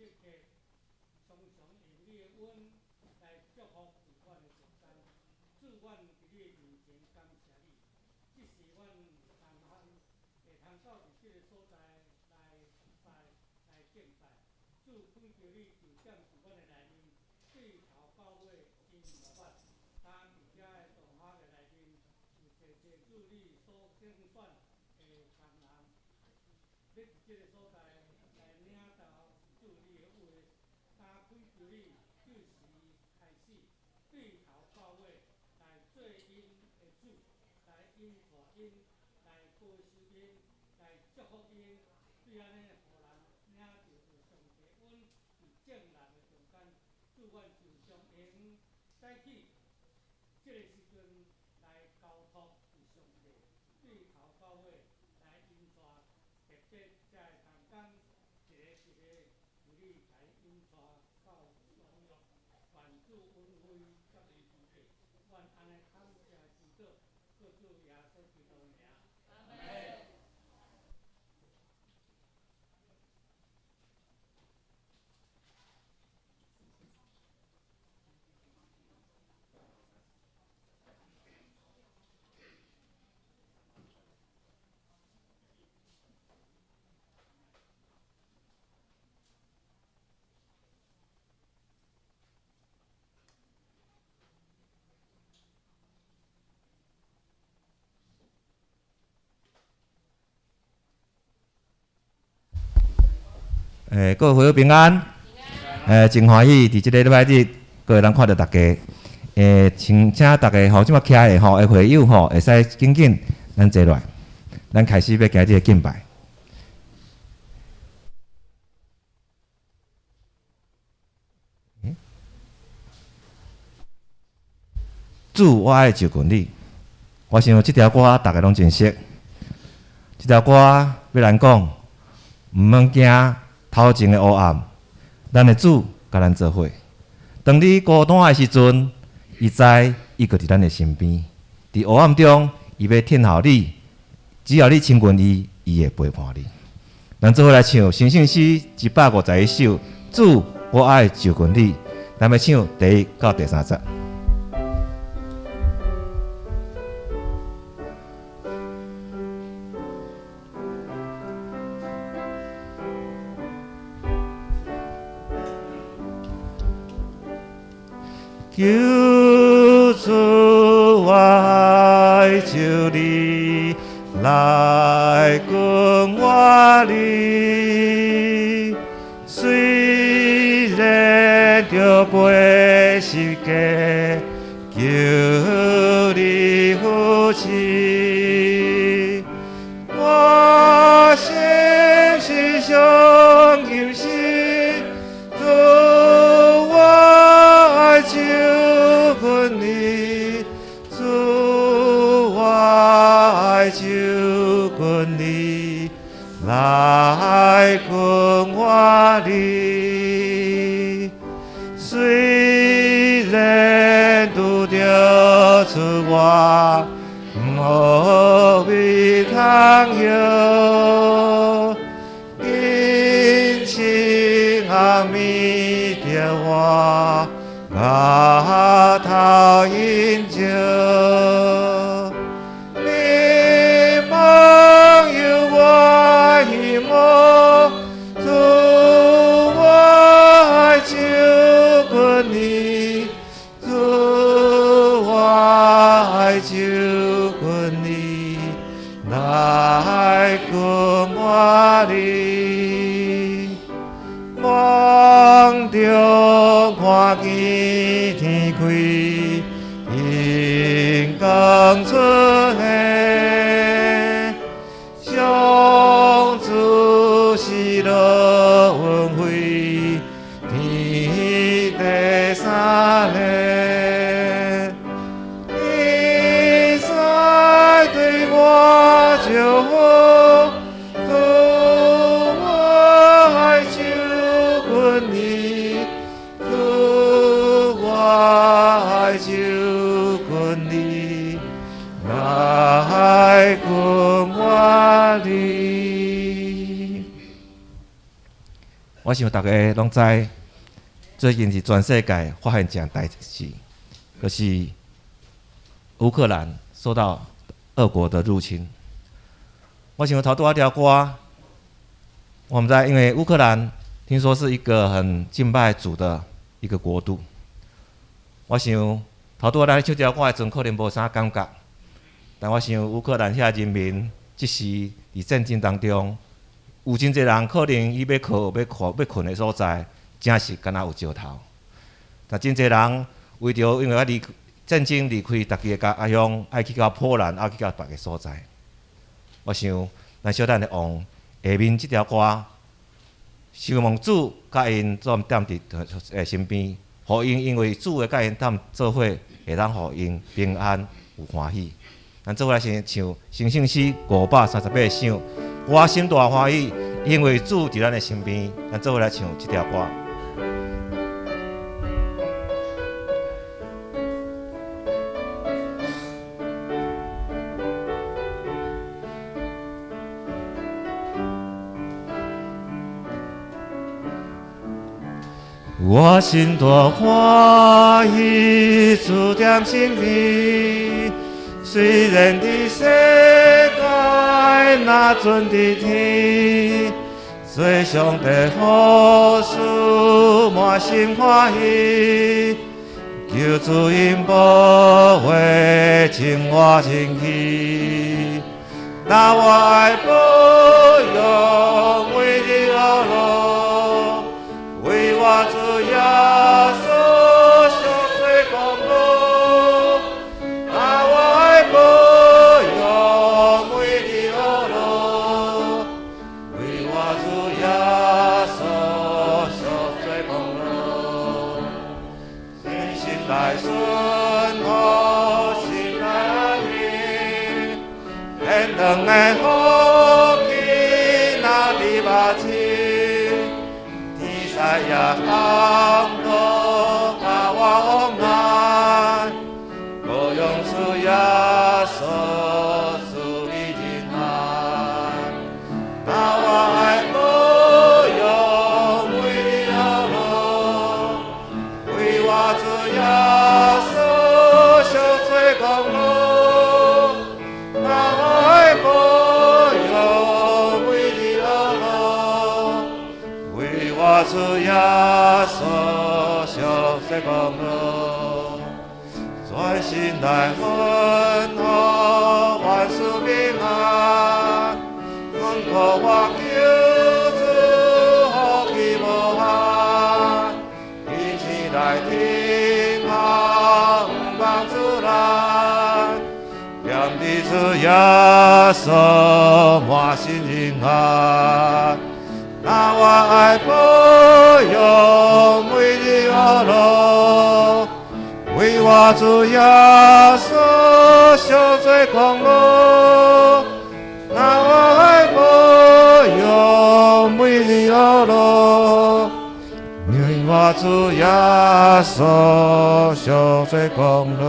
這刻，常常用你的恩來祝福佇阮的中間。主，阮佇你的面前感謝你，這是阮同行會通到佇這个所在來服侍、來敬拜。主，懇求你就踮佇阮的內面，對頭到尾因無捌。當佇遮的同學的內面，有濟濟主你所揀選的工人，欲佇這个所在來領導主你的話，敢懇求你這時開始，對頭到尾來做𪜶的主，來引帶𪜶，來保守𪜶，來祝福𪜶，對按呢，予人領著上帝恩佇眾人的中間。主，阮就將𪜶早起這个時陣來交託佇上帝，對頭到尾來引帶，特別遮的同工一个一个由你來引帶到所約，願主恩惠佮𪜶同在，阮按呢感謝祈禱，靠主耶穌基督的名。阿門。各位會友平安。真歡喜佇這个禮拜日，閣會當看著大家。請請大家吼，這擺徛的吼，的會友吼，會使緊緊咱坐落來，咱開始欲今日的敬拜。主，我愛就近你。我想這條歌大家攏真熟。這條歌欲咱講，毋免驚頭前的黑暗，咱的主共咱做伙。當你孤單的時陣，伊知伊閣佇咱的身邊。佇黑暗中，伊欲疼候你，只要你親近伊，伊會陪伴你。咱做伙來唱《神聖詩》151首，主，我愛就近你。咱欲唱第一到第三節。求主我愛就你來近我哩，雖然著過十架，求你扶持，我心是上入心，主我愛就近你，主我愛就近你，來近我哩。雖然拄著出外，無味通藥，緊親阿彌著我，額頭映照。迷茫有我希望，主我愛就近你，主我愛就近你，來近我哩。夢中看見天開，榮光出現，上主喜樂恩惠，天地三個，伊在對我祝福，主我愛就近你，主我愛就近你，來近我哩。我我想逐家攏知，最近是全世界發生一件代誌，就是烏克蘭受到俄國的入侵。我想頭拄仔條歌，我毋知，因為烏克蘭聽說是一個很敬拜主的一個國度。我想頭拄仔咱唱條歌的時陣，可能無啥感覺，但我想烏克蘭遐人民，這時佇戰爭當中，有真濟人可能伊欲靠欲看欲睏的所在，正是敢若有石頭。但真濟人為著因為愛離戰爭離開家己的家鄉，愛去到波蘭，愛去到別个所在。我想，咱小等下往下面這條歌，希望主佮𪜶總踮佇身邊，予𪜶因為主的佮𪜶踮做伙，會當予𪜶平安有歡喜。咱做伙來先唱《成聖詩》538首，我心大歡喜，因為主佇咱的身邊。咱做伙來唱這條歌。我心大歡喜，主踮身邊。雖然佇世界若陣佇天，做上帝好事滿心歡喜，求主因保護真我真去，若我愛保養每日樂樂，為我主耶穌上最功勞。若我愛保養每日樂樂，為我主耶穌上最功勞。真心來順服，心來安眠，天堂的福氣若佇目前，天使也同路共我往來，高揚主耶穌賜美仁愛。若我愛保養每日樂樂，為我主耶穌上最功勞。若我愛保養每日樂樂，為我主耶穌上最功勞。專心來順服，萬事平安，穩固我救主福氣無限，一起來聽候望主來，踮佇主耶穌滿心仁愛。若我愛保養每日樂樂，為我主耶穌上最功勞。若我愛保養每日樂樂，為我主耶穌上最功勞。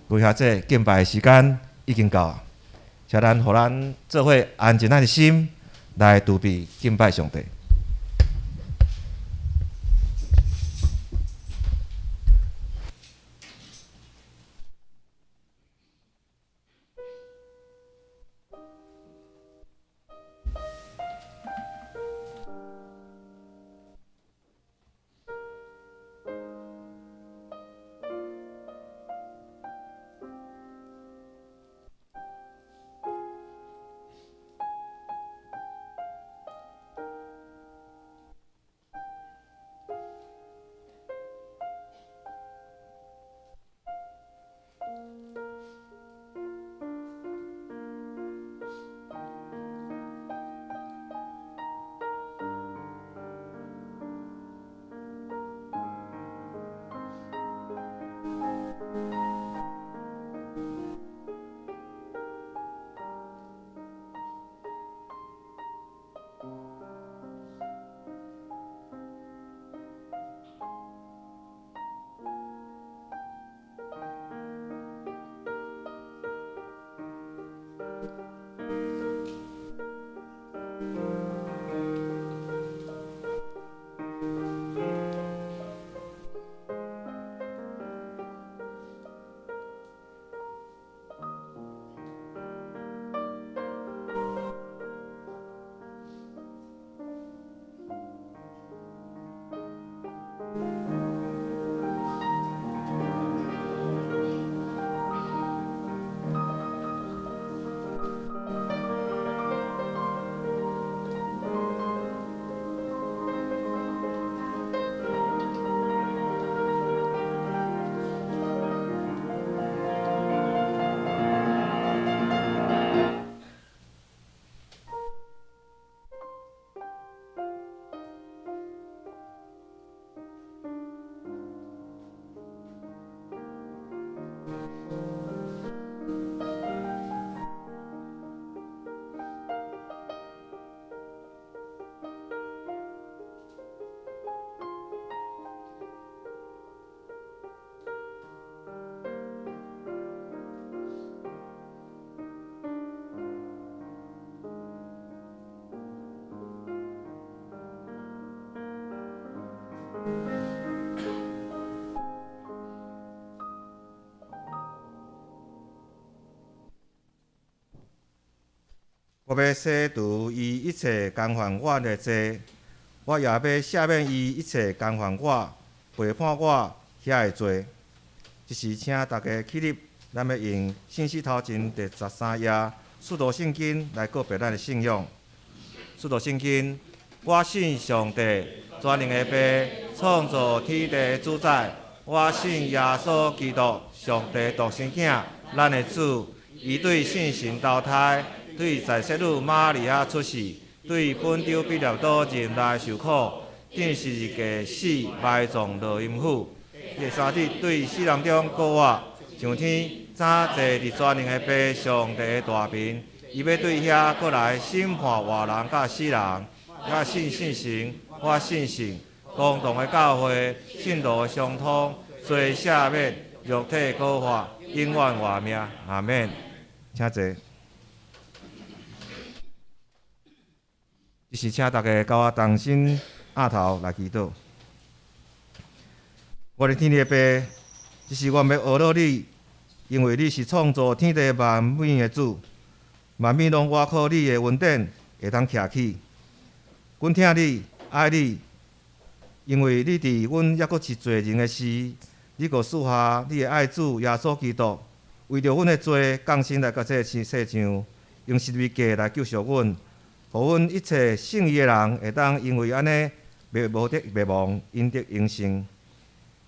各位兄弟，敬拜的時間已經到，請咱予咱做伙安靜咱的心來預備敬拜上帝。我欲洗除伊一切干犯我的罪，我也欲赦免伊一切干犯我、背叛我遐的罪。这时，请大家起立，咱欲用信息头前第13页使徒信经来告白咱的信仰。使徒信经，我信上帝，全能的父，创造天地的主宰。我信耶稣基督，上帝独生囝，咱的主。伊对圣神投胎，对在圣女玛利亚出世，对本丢彼拉多忍耐受苦，钉十字架死，埋葬落阴府。第三日对死人中复活，上天，转坐伫全能的父上帝的大边，伊欲对遐阁来审判活人佮死人。我信圣神，我信圣公同的教会，圣徒的相通，罪赦免，肉体复活，永远活命。阿免。请坐。这时请大家佮我同心徛头来祈祷。我的天父爸，这时我欲阿罗你，因为你是创造天地万物的主，万物拢倚靠你的恩典会当徛起。阮疼你，爱你，因为你伫阮犹阁是罪人的时，你阁赐下你的爱子耶稣基督，为著阮的罪降生来到这个世上，用十字架来救赎阮，予阮一切信伊的人会当因为按呢，袂无得灭亡，永得永生。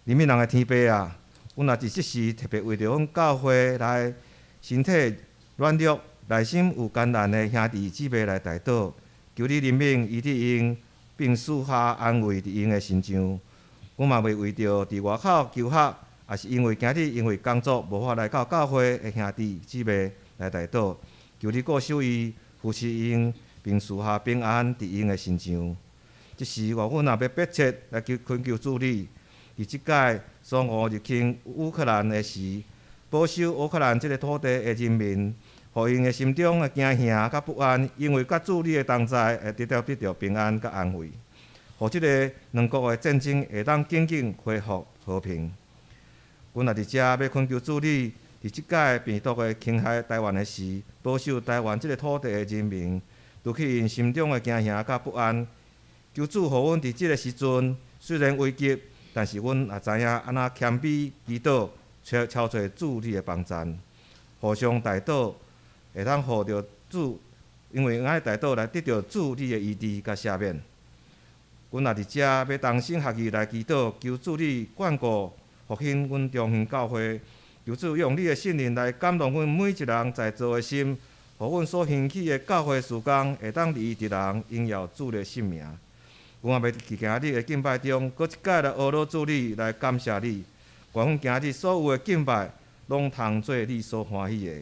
怜悯人的天父啊，阮也伫这时特别为著阮教会内身体软弱、内心有艰难的兄弟姊妹来代祷，求你怜悯医治𪜶，并赐下安慰伫𪜶的身上。阮嘛欲为著伫外口求学，抑是因为今日因为工作无法来到教会的兄弟姊妹来代祷，求你顾守伊、扶持𪜶，并赐下平安伫𪜶的身上。这时，愿阮也欲迫切来求恳求主你，伫这摆苏俄入侵乌克兰的时，保守乌克兰这个土地的人民，予𪜶的心中的惊吓佮不安，因为佮主你的同在，会得著平安佮安慰，予这个两国的战争会当紧紧恢复和平。阮也伫遮欲恳求主你，伫这摆病毒的侵害台湾的时，保守台湾这个土地的人民，除去𪜶心中的惊吓佮不安。求主予阮伫这个时阵，虽然危急，但是阮也知影按怎谦卑祈祷，求揣主你的帮赞，互相代祷，会当予著主，因为按呢代祷来得著主你的医治佮赦免。阮也伫遮欲同心合意来祈祷，求主你眷顾复兴阮中兴教会，求主用你的圣灵来感动阮每一人在座的心，予阮所兴起的教会事工会当利益人，荣耀主的圣名。阮也欲伫今日的敬拜中，阁一摆来阿罗主你，来感谢你。愿阮今日所有的敬拜，拢通做你所欢喜的。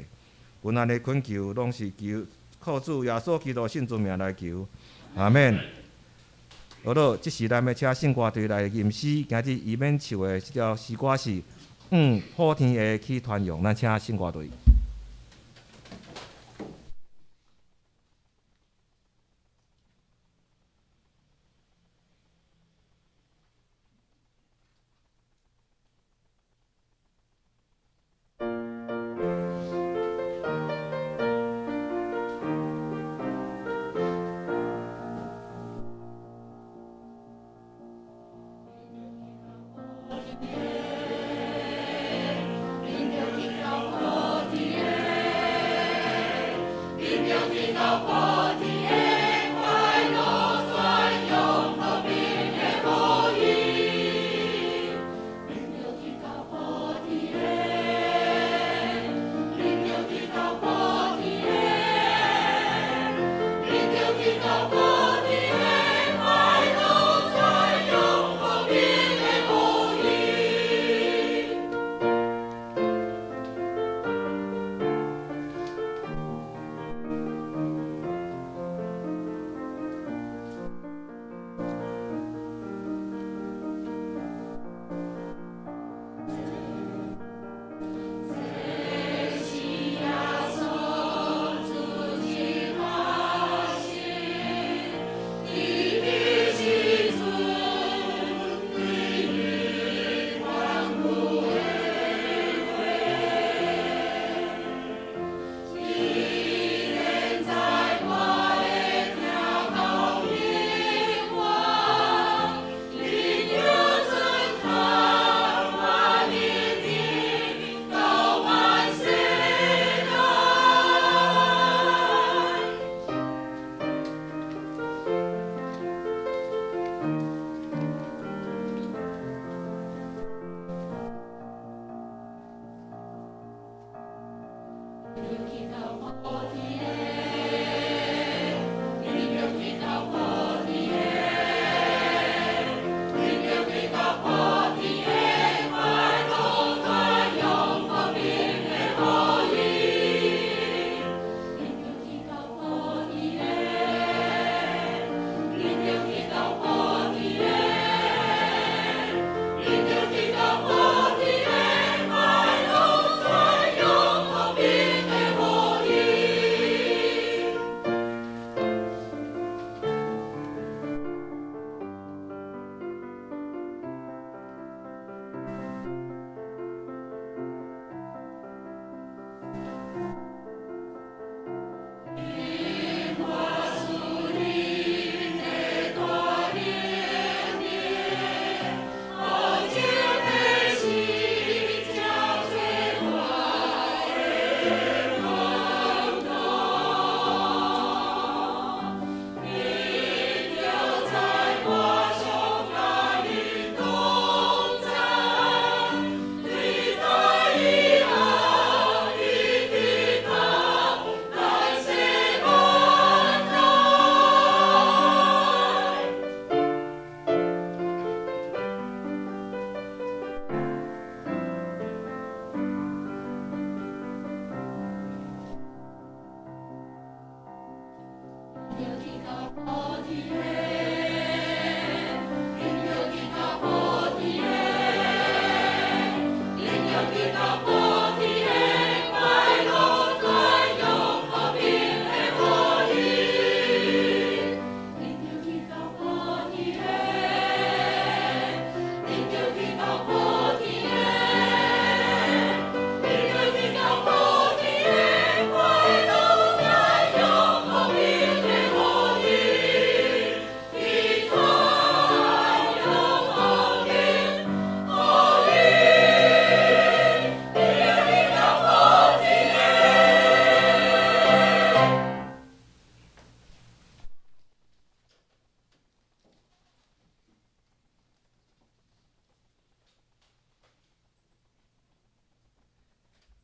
阮按呢恳求，拢是求靠主耶稣基督圣尊名来求。阿免。好了，这时咱欲请圣歌队来吟诗，今日伊免唱的这条诗歌是《向普天下去传扬》，咱请圣歌队。 恁著去到普天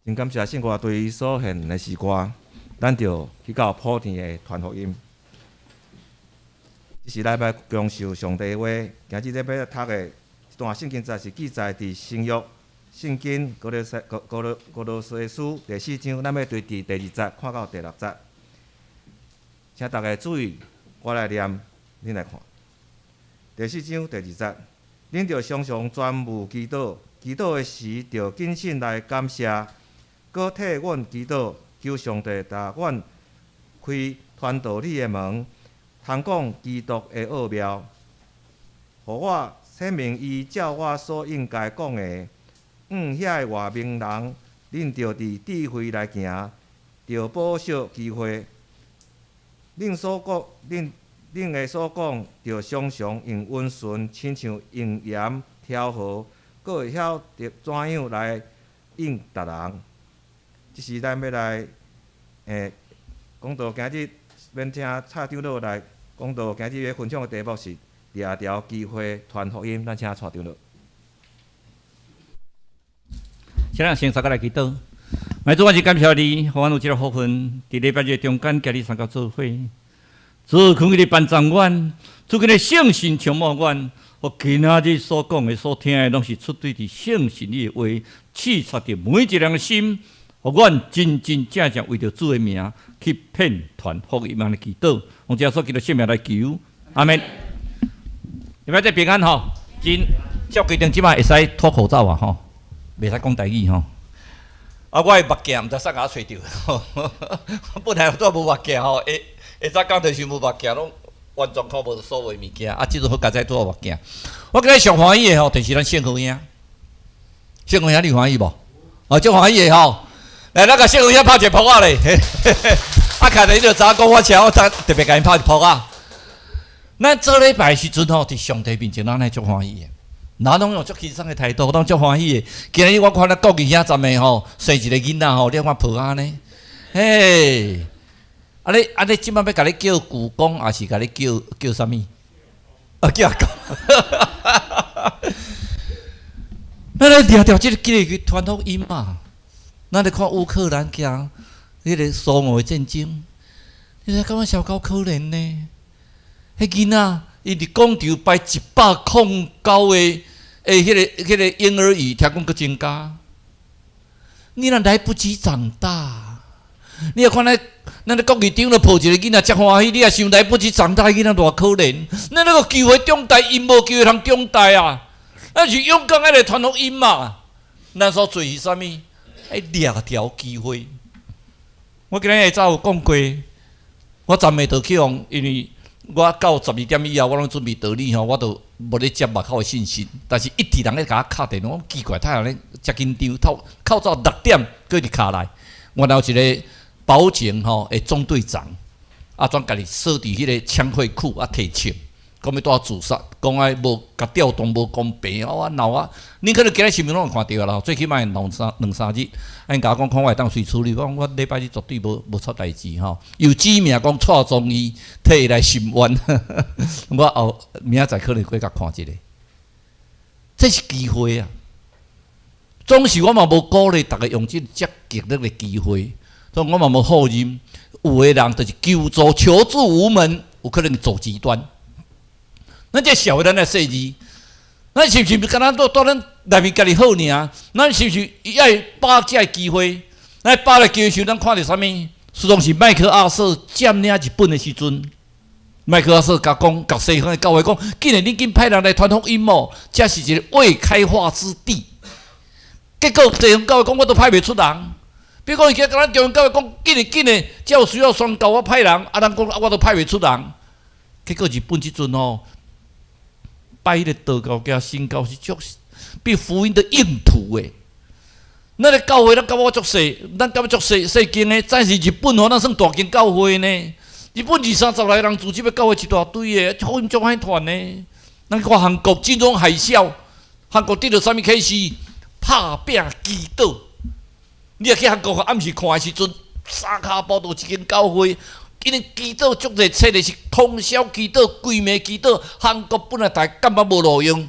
真感謝聖歌隊所獻的詩歌，咱就去到普天的傳福音。這是咱欲享受上帝的話，今日咱欲讀的這段聖經節是記載佇新約聖經歌羅西歌歌羅歌羅西書第四章，咱欲對佇第二節看到第六節。請大家注意，我來念，恁來看。第四章第二節，恁著常常專務祈禱，祈禱的時著謹慎來感謝。閣替阮祈禱，求上帝逐阮開傳道理的門，通講基督的奧妙，予我顯明伊照我所應該講的。向遐个外面人，恁著佇智慧來行，著保惜機會。恁的所講，著常常用溫順，親像用鹽調和，閣會曉得怎樣來應答人。這是咱欲來講道，今日免請蔡長老來講道。今日欲分享的題目是掠著機會傳福音，咱請蔡長老。請咱先三個來祈禱。主，我是感謝你，予阮有這个福分，佇禮拜日中間，佮你相佮做伙。主，求你幫助阮，主，求你聖神充滿阮，予今仔日所講的、所聽的，攏是出對佇聖神你的話，刺插佇每一个人的心。予阮真真正正為著主的名去遍傳福音的祈禱，奉耶穌基督聖名來求，阿們。禮拜日平安吼，真照規定，這擺會使脫口罩啊吼，袂使講台語吼。啊，我的目鏡毋知啥共我揣著，本來我都無目鏡吼，下下早工就是無目鏡，攏完全看無所有物件。啊，這陣好佳哉拄有目鏡。我今日上歡喜的吼，就是咱聖和兄，聖和兄你歡喜無？哦，足歡喜的吼。來，咱共聖和兄拍一个噗仔咧。啊，看著你就知影講我車，我特特別共𪜶拍一噗仔。咱做禮拜時陣吼，佇上帝面前，咱會足歡喜的。若攏用足輕鬆的態度，攏足歡喜的。今日我看咱國義兄站的吼，生一个囡仔吼，你看抱按呢？嘿，啊你啊你，這擺欲共你叫舅公，抑是共你叫叫啥物？啊，叫阿公。咱來掠著這个機會去傳福音嘛。咱咧看烏克蘭行彼個蘇俄的戰爭，你感覺小夠可憐呢？彼囡仔，伊佇廣場擺109個的彼個嬰兒椅，聽講閣增加。你若來不及長大，你若看咱咱咧國義長老抱一個囡仔遮歡喜，你也想來不及長大的囡仔偌可憐。咱那個機會長大，𪜶無機會通長大啊！咱是勇敢愛來傳福音嘛。咱所做是啥物？愛掠著機會。我今日下晝有講過，我昨暝就去予，因為我到12點以後，我攏準備道理吼，我都無咧接外口的信息。但是一直人咧共我敲電話，我奇怪，他人咧遮緊張，透較早6點閣一直敲來。原來有一個保警吼的中隊長，啊，專家己鎖佇彼個槍械庫啊提槍。講欲帶自殺，講愛無共調動無公平，我鬧啊！恁可能今日新聞攏會看著啦，最起碼兩三兩三日，啊𪜶共我講看我會當隨處理，我講我禮拜日絕對無無出代誌吼。又指名講蔡宗義替伊來申冤，我後明仔載可能過共看一下，這是機會啊！總是我嘛無鼓勵逐家用這遮極力的機會，所以我嘛無否認，有的人就是求助求助無門，有可能走極端。咱這社會，咱來設置，咱是毋是敢若蹛咱內面家己好爾？咱是毋是愛把握這个機會？咱把握機會時，咱看著啥物？實當時麥克阿瑟佔領日本的時陣，麥克阿瑟共講，共西方的教會講，既然恁緊派人來傳福音哦，這是一個未開化之地。結果西方教會講，我都派袂出人。比如講，伊共咱中央教會講，緊的緊的，這有需要宣教，我派人。啊，咱講我都派袂出人。結果日本這陣吼。拜彼個道教加神教是足變福音的硬土的。咱个教會，咱感覺足細，咱感覺足細細間的，但是日本吼，咱算大間教會呢。日本二三十來人組織欲教會一大堆的，福音足歹傳呢。咱看韓國金融海嘯，韓國得著啥物啟示？拍拚祈禱。你若去韓國暗時看的時陣，三跤步就一間教會。因為祈禱足熱切的是通宵祈禱、規暝祈禱。韓國本來逐家感覺無路用，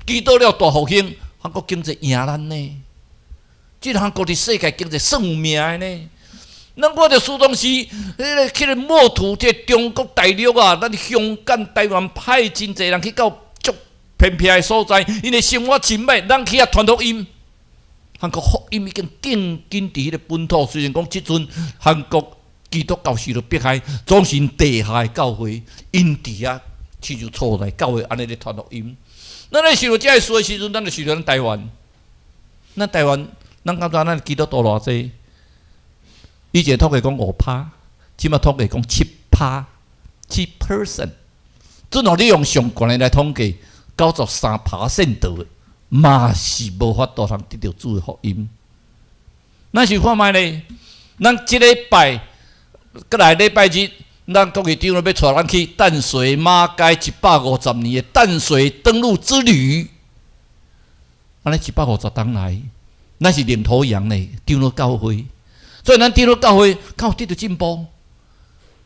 祈禱了大復興，韓國經濟贏咱呢。這韓國佇世界經濟算有名的呢。咱看著蘇東時，彼个去個墨圖，這個中國大陸啊，咱香港、台灣派真濟人去到足偏僻的所在，𪜶的生活真歹，咱去遐傳福音。韓國福音已經定根佇彼个本土，雖然講這陣韓國基督教受著迫害，總是地下的教會，𪜶佇遐親像厝內教會按呢咧傳福音。咱咧想著這个事的時陣，咱就想著咱台灣，咱台灣，咱感覺咱基督徒偌濟？以前統計講5趴，這馬統計講7趴，7%。陣若你用上懸的來統計，93% 的嘛是無法度通得著主的福音。咱想看覓咧？咱這禮拜，閣來禮拜日，咱國會長老欲帶咱去淡水馬偕150年的淡水登陸之旅。按呢150冬來，咱是領頭羊呢，長老教會，所以咱長老教會較有得著進步。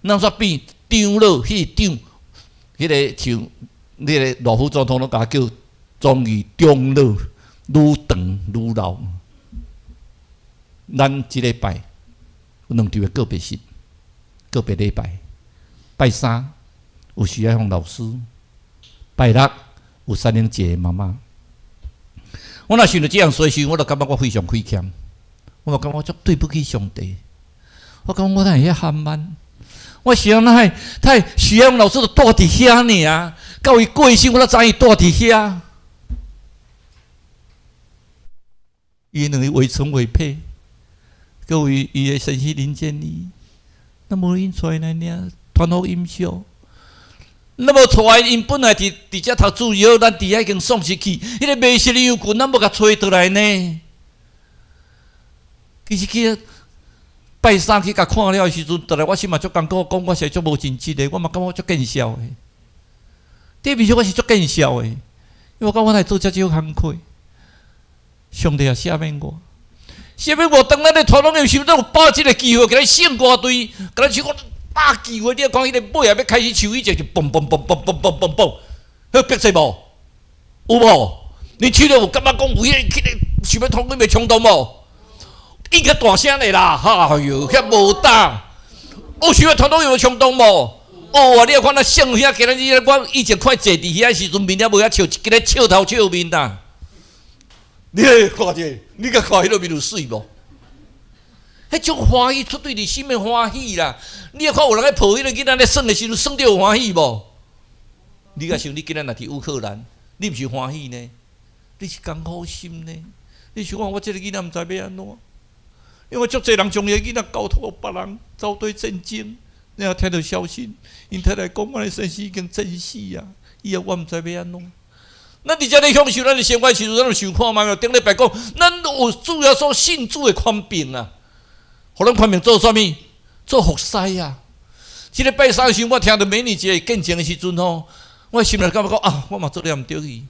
咱煞變長老彼長，彼个像彼个羅副總統攏共叫莊義長老，愈長愈老。咱這禮拜有兩場的告別式，告別禮拜，拜三有徐愛鳳老師，拜六有三玲姐媽媽。我若想著這樣事時，我就感覺我非常虧欠，我就感覺我足對不起上帝。我感覺我哪會遐含慢？我想哪會，他徐愛鳳老師就蹛佇遐爾，到伊過身，我才知伊蹛佇遐。伊兩個偽存偽配，閣有伊的先生林建義，那無𪜶出來領傳福音書，那無帶𪜶本來佇遮讀主日學，咱佇遐已經喪失去，彼个迷失的羊群，咱無共揣倒來呢。其實去拜三去共看了的時陣，倒來我心嘛足艱苦，講我是足無盡職的，我嘛感覺足見笑的。對面說我是足見笑的，因為我感覺我來做遮少工課，上帝也赦免我，赦免我。當咱咧傳福音時，咱有把這个機會，共咱聖歌隊，共咱唱講百機會，你看彼个尾仔欲開始唱以前就嘣嘣嘣嘣嘣嘣嘣嘣，彼逼勢無？有無？你唱了有感覺講有彼个想欲傳福音的衝動無？應較大聲的啦！哈喲，遐無膽。有想欲傳福音的衝動無？哦啊！你看那聖兄今仔日我以前看坐佇遐時陣，面了無遐笑，今日笑頭笑面啦。你來看者，你共看彼个面有媠無？彼種歡喜，出對內心的歡喜啦！你若看有人咧抱彼個囡仔咧耍的時陣，耍著有歡喜無？你敢想你今仔若佇烏克蘭，你毋是歡喜呢？你是艱苦心呢？你想講我這个囡仔毋知欲按怎？因為足濟人將伊个囡仔交託予別人，走對戰爭，然後聽著消息，𪜶太太講，阮的先生已經戰死啊！以後我毋知欲按怎。咱佇遮咧享受咱的生活時陣，咱就想看覓。頂禮拜講，咱有主耶穌信主的權柄啊！予咱權柄做啥物？做服侍啊！這个拜三時，我聽著美女姐見證的時陣吼，我心內感覺講啊，我嘛做了毋對去。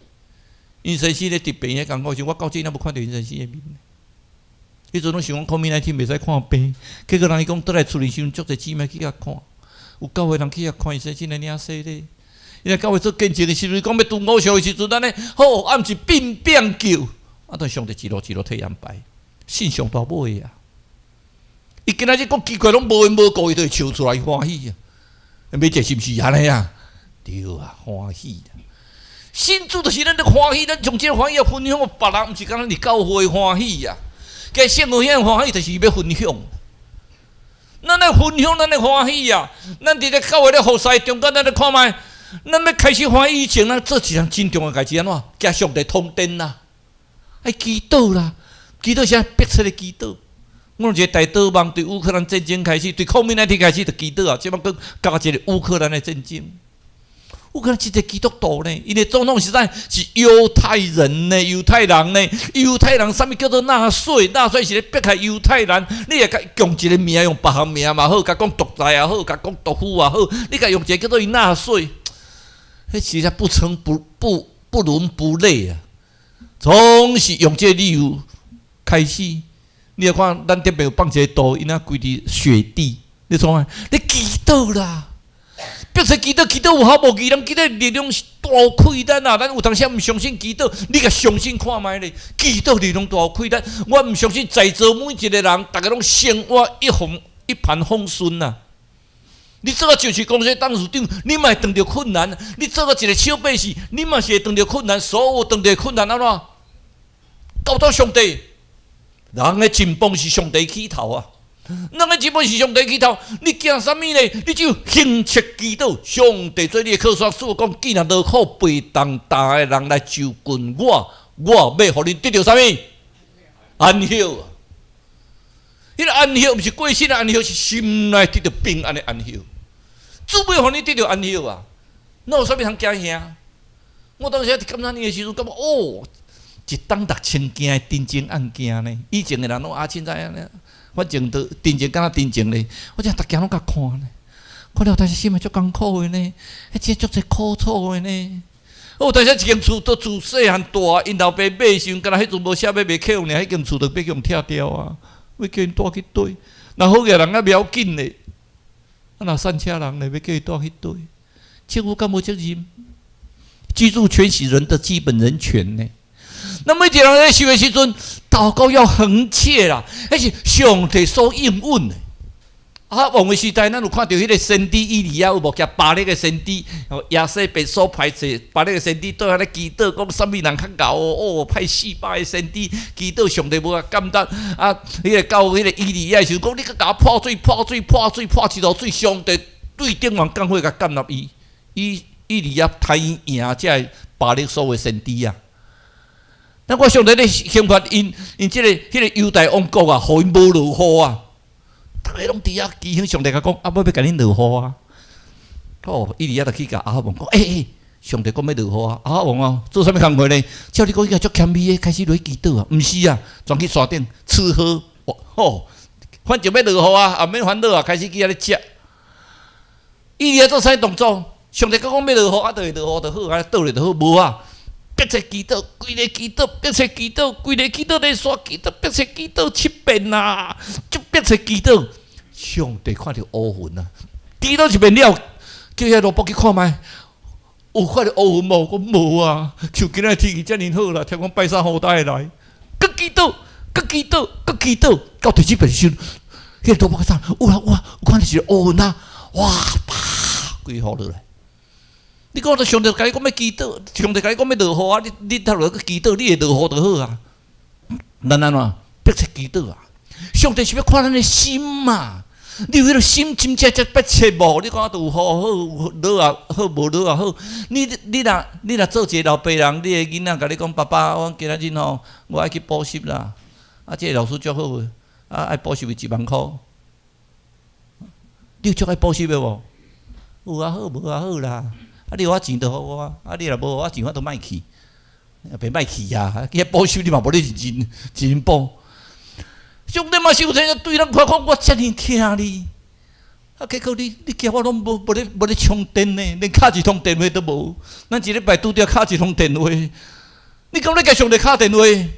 𪜶先生咧佇病院艱苦時，我到這若無看著𪜶先生的面。彼陣攏想講，COVID-19袂使看病，結果人伊講倒來厝裡時陣，足濟姊妹去遐看，有教會人去遐看，𪜶先生來領洗禮。伊來教會做見證的時陣，講欲拄偶像的時陣，咱咧好，啊毋是變變叫，啊，但上帝一路一路替安排，信上大尾啊！伊今仔日講奇怪，攏無緣無故，伊就會笑出來歡喜啊！美姐是毋是按呢啊？對啊，歡喜啊！信主就是咱咧歡喜，咱將這個歡喜啊分享予別人，毋是干焦佇教會歡喜啊！加聖母兄歡喜就是欲分享，咱咧分享咱咧歡喜啊！咱佇咧教會咧服侍中間，咱咧看覓，咱欲開始歡喜以前，咱做一項真重要代誌，按怎？共上帝通電啦，愛祈禱啦，祈禱啥？迫切的祈禱。我有一個代禱網，對烏克蘭戰爭開始，對 COVID-19 開始就祈禱啊，這擺閣加一個烏克蘭的戰爭。烏克蘭一個基督徒呢，𪜶的總統實在是猶太人呢，猶太人呢，猶太人啥物叫做納粹？納粹是咧迫害猶太人。你會共用一個名，用別項名嘛好，共講獨裁也好，共講毒婦也好，你共用一個叫做伊納粹，彼實在不成不不不倫不類啊！總是用這個理由開始。你若看咱這邊有放一個圖，𪜶若規佇雪地，你創啥？咧祈禱啦！別說祈禱，祈禱有效無？伊人祈禱力量是大有氣力啊！咱有當時毋相信祈禱，你共相信看覓咧？祈禱力量大有氣力。我毋相信在座每一個人，逐家攏生活一帆風順啊！你做個上市公司董事長，你嘛會碰著困難；你做個一個小百姓，你嘛是會碰著困難。所有碰著困難按怎？交託上帝，人的進步是上帝起頭啊！人的進步是上帝起頭，你驚啥物呢？你只有懇切祈禱，上帝做你的靠山。主講，既然勞苦背重擔的人來就近我，我欲予恁得著啥物？安息啊！彼個安息毋是過身的安息，是心內得著平安的安息。主欲予你得著安息啊！那有啥物通驚嚇？我當時佇監察院的時陣，感覺哦，一冬6000件的陳情案件呢。以前的人攏阿凊彩按呢，反正都陳情敢若陳情咧。我這逐件攏共看呢，看了但是心內足艱苦的呢，彼這足濟苦楚的呢。有當時一間厝都自細漢大，𪜶老爸買的時陣，敢若彼陣無寫欲賣客爾，彼間厝就欲共拆掉啊，欲叫𪜶蹛去佗？若好額人較袂要緊咧，啊若散車人咧，欲叫伊蹛去佗？政府敢無責任？居住權是人的基本人權呢。那每一個人咧受的時陣，禱告要恆切啦，彼是上帝所應允的。啊，王的時代，咱有看著彼個先知以利亞有無？共巴力的先知，耶洗別所派這巴力的先知對遐咧祈禱，講啥物人較𠢕哦？派400個先知祈禱，上帝無共感動。啊，彼個到彼個以利亞的時陣，講你閣共我潑水、潑水、潑水、潑一路水，上帝對頂懸降火共降納伊。以利亞刣贏這个巴力所有先知啊！那我上帝咧懲罰𪜶，𪜶這个彼个猶大王國啊，予𪜶無落雨啊！逐家攏佇遐祈求上帝共講，啊，欲欲共恁落雨啊！哦，以利亞就去共亞哈王講，欸欸，上帝講欲落雨啊！亞哈王啊，做啥物工課呢？照你講應該足謙卑的，開始落去祈禱啊！毋是啊，全去山頂吃喝，吼，反正欲落雨啊，也免煩惱啊，開始去遐咧食。以利亞做啥動作？上帝閣講欲落雨，啊，就會落雨就好，啊，倒咧就好，無啊！迫切祈禱，規个祈禱，迫切祈禱，規个祈禱咧煞祈禱，迫切祈禱七遍啊，就迫切祈禱。上帝看著烏雲啊，祈禱一遍了，叫遐奴僕去看覓，有看著烏雲無？講無啊，像今仔天氣遮爾好啦，聽講拜三雨台會來，閣祈禱，閣祈禱，閣祈禱，到第七遍時陣，彼個奴僕講有啦有啊，有看著是烏雲啊，哇，啪，規雨落來。你講上帝共你講欲祈禱，上帝共你講欲落雨啊！你頭落去祈禱，你會落雨就好啊。咱按怎？迫切祈禱啊！上帝是欲看咱的心嘛？你有彼个心真正遮迫切無？你講有雨好落也好，無落也好。你若做一个老爸人，你的囡仔共你講：爸爸，我今仔日吼，我愛去補習啦。啊，這个老師足好的，啊，愛補習伊1萬箍。你有足愛補習的無？有也好，無也好啦。啊，你予我錢就予我，啊，你若無予我錢，我都莫去，袂莫去啊！去遐補習你嘛無咧認真認真補。上帝嘛是有這對咱看講，我遮爾疼你，啊，結果你叫我攏無咧充電呢，連敲一通電話都無。咱一禮拜拄著敲一通電話，你敢咧共上帝敲電話？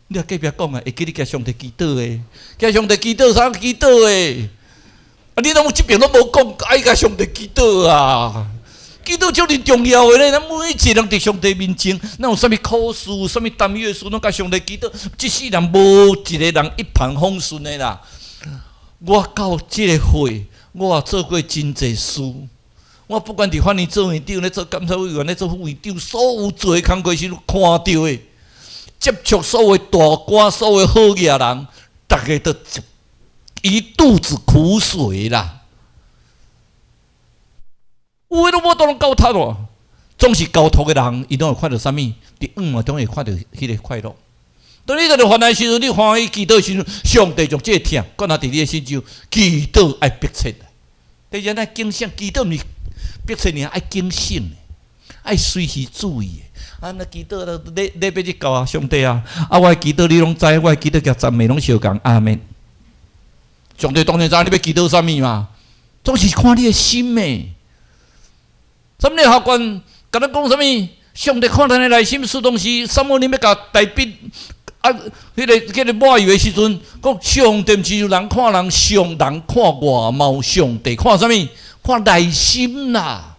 你佇隔壁講啊，會記你共上帝祈禱的，共上帝祈禱啥祈禱的？啊，你攏這邊攏無講，愛共上帝祈禱啊！祈禱遮爾重要的咧，咱每一個人佇上帝面前，咱有啥物苦事、啥物擔憂的事，攏共上帝祈禱。這世人無一個人一帆風順的啦。我到這個歲，我也做過真濟事。我不管佇法院做院長，咧做監察委員，咧做副院長，所有做的工課時看著的，接觸所有大官、所有好額人，逐家都一肚子苦水啦。有的攏無當交託哦，總是交託的人，伊攏會看著啥物？佇暗暗中會看著彼个快樂。當你佇咧煩難時陣，你歡喜祈禱時陣，上帝將這個疼，閣若佇你的心中，祈禱愛迫切。第二，咱警醒，祈禱毋是迫切爾，愛警醒，愛隨時注意。啊，那祈禱禮禮拜日到啊，上帝啊，啊，我祈禱你攏知，我祈禱共讚美攏相仝，阿們。上帝當然知你欲祈禱啥物嘛，總是看你的心的。啥物學官共咱講啥物？上帝看咱的內心，是當時撒母耳欲共大衛啊，彼个抹油的時陣，講上帝毋是人看人，上人看外貌，上帝看啥物？看內心啦。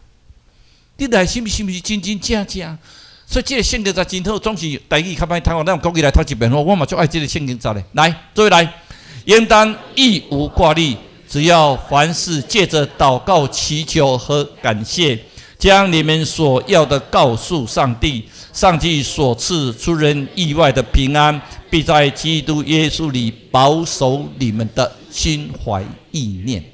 你內心是毋是真真正正？所以這个聖經節真好，總是台語較歹聽，咱用國語來讀一遍。我嘛足愛這个聖經節的。來，做伙來，應當一無掛慮，只要凡事借著禱告、祈求和感謝，將你們所要的告訴上帝。上帝所賜出人意外的平安，必在基督耶穌裡保守你們的心懷意念。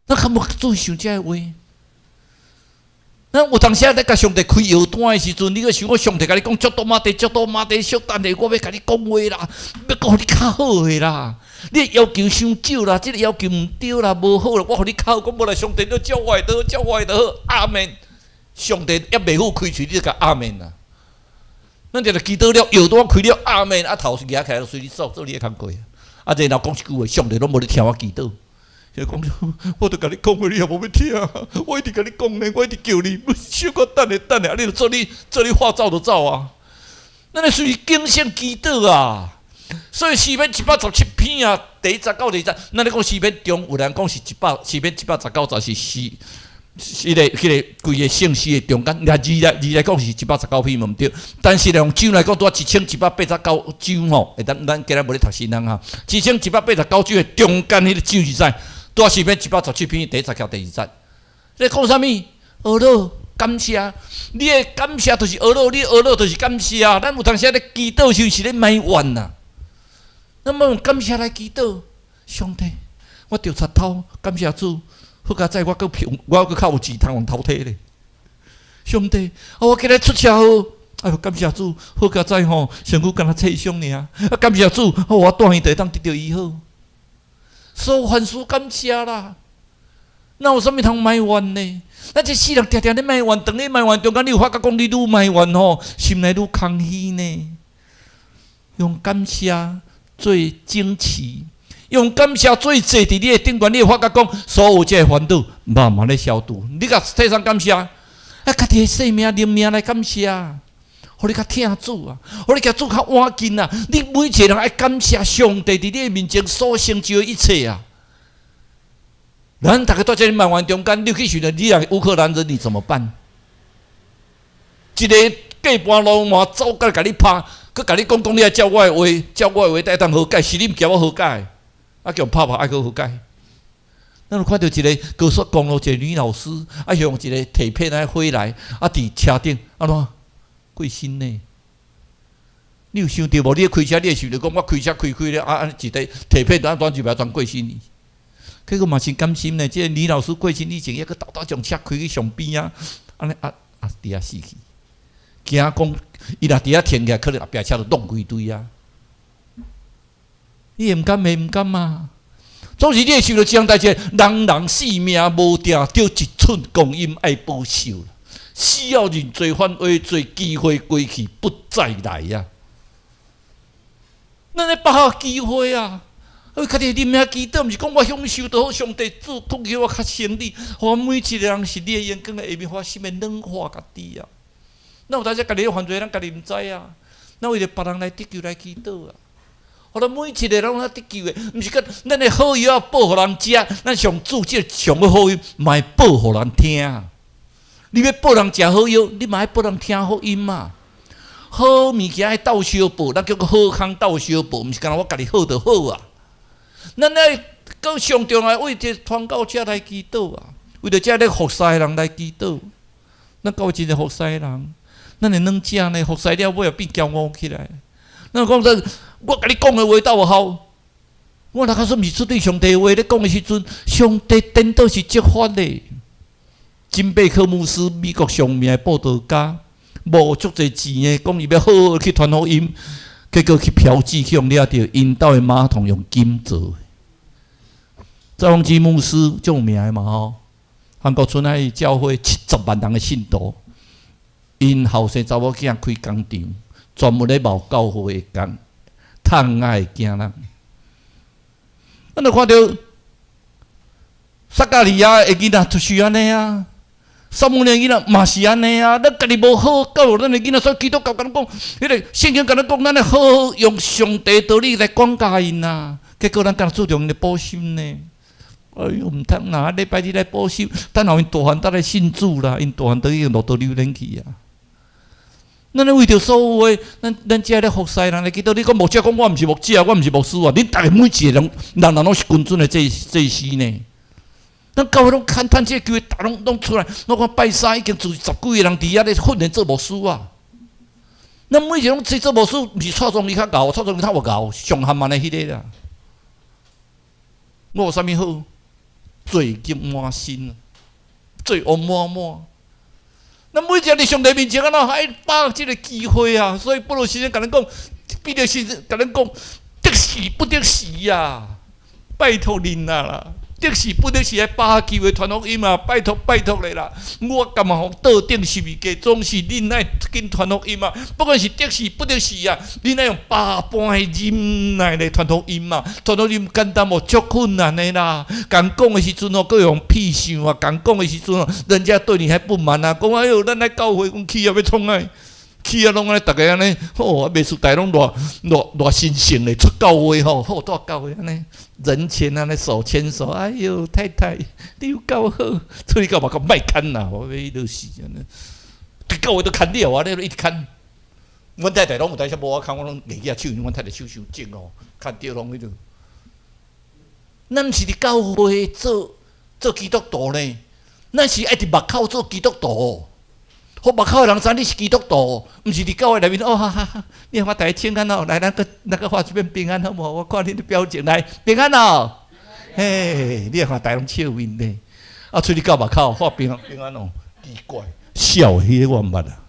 咱較無注意想這个話。咱有當時咧共上帝開藥單的時陣，你閣想講上帝共你講，足多馬地，足多馬地，小等下，我欲共你講話啦，欲閣予你較好的啦。你的要求傷少啦，這个要求毋對啦，無好啦，我予你較好，講無啦，上帝你照我的就好，照我的就好，阿門。上帝猶袂好開喙，你就共阿門啦。咱就祈禱了，藥單開了，阿門，啊頭舉起來，隨你做，做你的工課。啊，然後講一句話，上帝攏無咧聽我祈禱。就講，我著共你講話，你也無欲聽。我一直共你講呢，我一直叫你，小可等下等下，啊，你著做你做你話走就走啊。咱著隨時警醒祈禱啊。所以詩篇117篇啊，第一節到第二節，咱咧講詩篇中有人講是一百詩篇一百十九節是詩，彼个彼个規个聖詩的中間，若字來字來講是119篇嘛毋對。但是用章來講，拄仔1189章吼，咱咱今日無咧讀新人哈，1189章的中間彼个章是啥？拄仔詩篇一百十七篇第一節到第二節，咧講啥物？呵咾感謝，你的感謝就是呵咾，你呵咾就是感謝。咱有當時咧祈禱時是咧埋怨啊，咱欲用感謝來祈禱。上帝，我著賊偷，感謝主，好佳哉，我閣平，我閣較有錢通予人偷提咧。上帝，啊，我今日出車禍，哎喲，感謝主，好佳哉吼，身軀敢若切傷爾。啊，感謝主，我蹛院就會當得著醫好。所以凡事感謝啦，哪有啥物通埋怨呢？咱這世人定定咧埋怨，當你埋怨中間，你有發覺講你愈埋怨吼，心內愈空虛呢？用感謝做整齊，用感謝做坐佇你的頂懸，你會發覺講，所有這个煩惱慢慢咧消除。你共替啥感謝？啊，家己的性命、靈命來感謝，予你較疼主啊，予你共主較倚近啊！你每一个人愛感謝上帝佇你的面前所成就的一切啊！咱逐家蹛這个埋怨中間，你去想著，你若烏克蘭人，你怎麼辦？一个過半路嘛走過來共你拍，閣共你講講你愛照我的話，照我的話才會當和解，是你毋驚我和解，啊共拍拍愛閣和解。咱有看著一个高速公路一个女老師，啊用一个鐵片來火來，啊佇車頂按怎過身呢？你有想著無？你開車，你會想著講我開車開開咧，啊啊一個鐵片彈彈就欲全過身去。結果嘛真甘心呢，這个女老師過身以前，抑閣沓沓將車開去上邊啊，按呢啊啊佇遐死去。驚講伊若佇遐停起來，可能後壁車就挵規堆啊！你會毋甘會毋甘啊？總是你會想著這項代誌，人人性命無定，著一寸光陰愛保守。死後認罪反悔罪，機會過去不再來啊！咱咧把握機會啊！為家己的靈命祈禱，毋是講我享受就好，上帝主托起我較勝利，予每一个人是你的眼光的下面，予我心的軟化家己啊！咱有當時家己咧犯罪，咱家己毋知啊！咱為著別人來得救來祈禱啊！予咱每一个人攏來得救的，毋是講咱的好藥報予人食，咱上主這个上好好藥，嘛會報予人聽。你欲報人食好藥，你嘛愛報人聽福音嘛？好物件愛鬥相報，咱叫做好康鬥相報，毋是干焦我家己好就好啊！咱愛閣上重要，為著傳教者來祈禱啊，為著這咧服侍的人來祈禱。咱教會真濟服侍的人，咱會軟食呢？服侍了尾後變驕傲起來。咱講說，我共你講的話鬥有效？我若假使毋是出對上帝的話咧講的時陣，上帝顛倒是責罰的。金貝克牧師，美國上名的布道家，無足濟錢的，講伊欲好好去傳福音，結果去嫖妓，去予掠著，𪜶兜的馬桶用金做的。趙鏞基牧師足有名的嘛吼，韓國春愛教會70萬人的信徒，𪜶後生查某囝開工廠，專門咧謀教會的工，趁愛的囝仔。咱就看著撒迦利亞的囡仔就是按呢啊。撒母耳囡仔嘛是按呢啊，咱家己無好教育咱的囡仔，所以基督教共咱講，彼个聖經共咱講，咱愛好好用上帝道理來管教𪜶啊。結果咱敢若注重𪜶的補心呢？哎喲，毋通啦！禮拜日來補習，等候𪜶大漢才來信主啦，𪜶大漢都已經落到榴蓮去啊。咱咧為著所有的，咱遮咧服侍人來祈禱。你講牧者講我毋是牧者，我毋是牧師啊！恁逐家每一個人，人人攏是君尊的祭司呢。咱教會攏牽趁這個機會，逐攏出來。我看拜三已經做十幾個人佇遐咧訓練做牧師啊。咱每一個攏做牧師，毋是蔡宗伊較𠢕，蔡宗伊較有𠢕，上含慢的彼个啦。我有啥物好？罪孽滿身，罪惡滿滿。咱每一個佇上帝面前，按怎愛把握這个機會啊？所以保羅先生共咱講，彼得先生共咱講，得時不得時啊！拜託恁啊啦！得時不得時愛把握機會傳福音啊！拜託拜託咧啦！我甘願予倒釘十字架，總是恁愛緊傳福音啊！不管是得時不得時啊，恁愛用百般的忍耐來傳福音啊！傳福音簡單無？足困難的啦！共講的時陣哦，閣用屁想啊！共講的時陣哦，人家對你還不滿啊！講哎喲，咱來教會講去啊，欲創啥？去啊，攏按呢，逐家按呢，好，袂輸大攏偌偌偌神聖的出教會吼，好蹛教會按呢，人前按呢手牽手，哎喲，太太，你有夠好，出去到外口莫牽啦，我欲落死按呢，佇教會都牽了啊，你一直牽，阮太太攏有當時無我牽，我攏硬舉手，阮太太手傷重哦，牽著攏彼落。咱毋是佇教會做基督徒呢，咱是愛佇外口做基督徒。予外口的人知你是基督徒，毋是佇教會內面哦，哈哈哈！你看我逐家請安哦，來，咱閣咱閣發一遍平安好無？我看恁的表情來平安哦，嘿，你看逐家攏笑面咧，啊，出去到外口發平安平安哦，奇怪，笑的彼个我毋捌啊。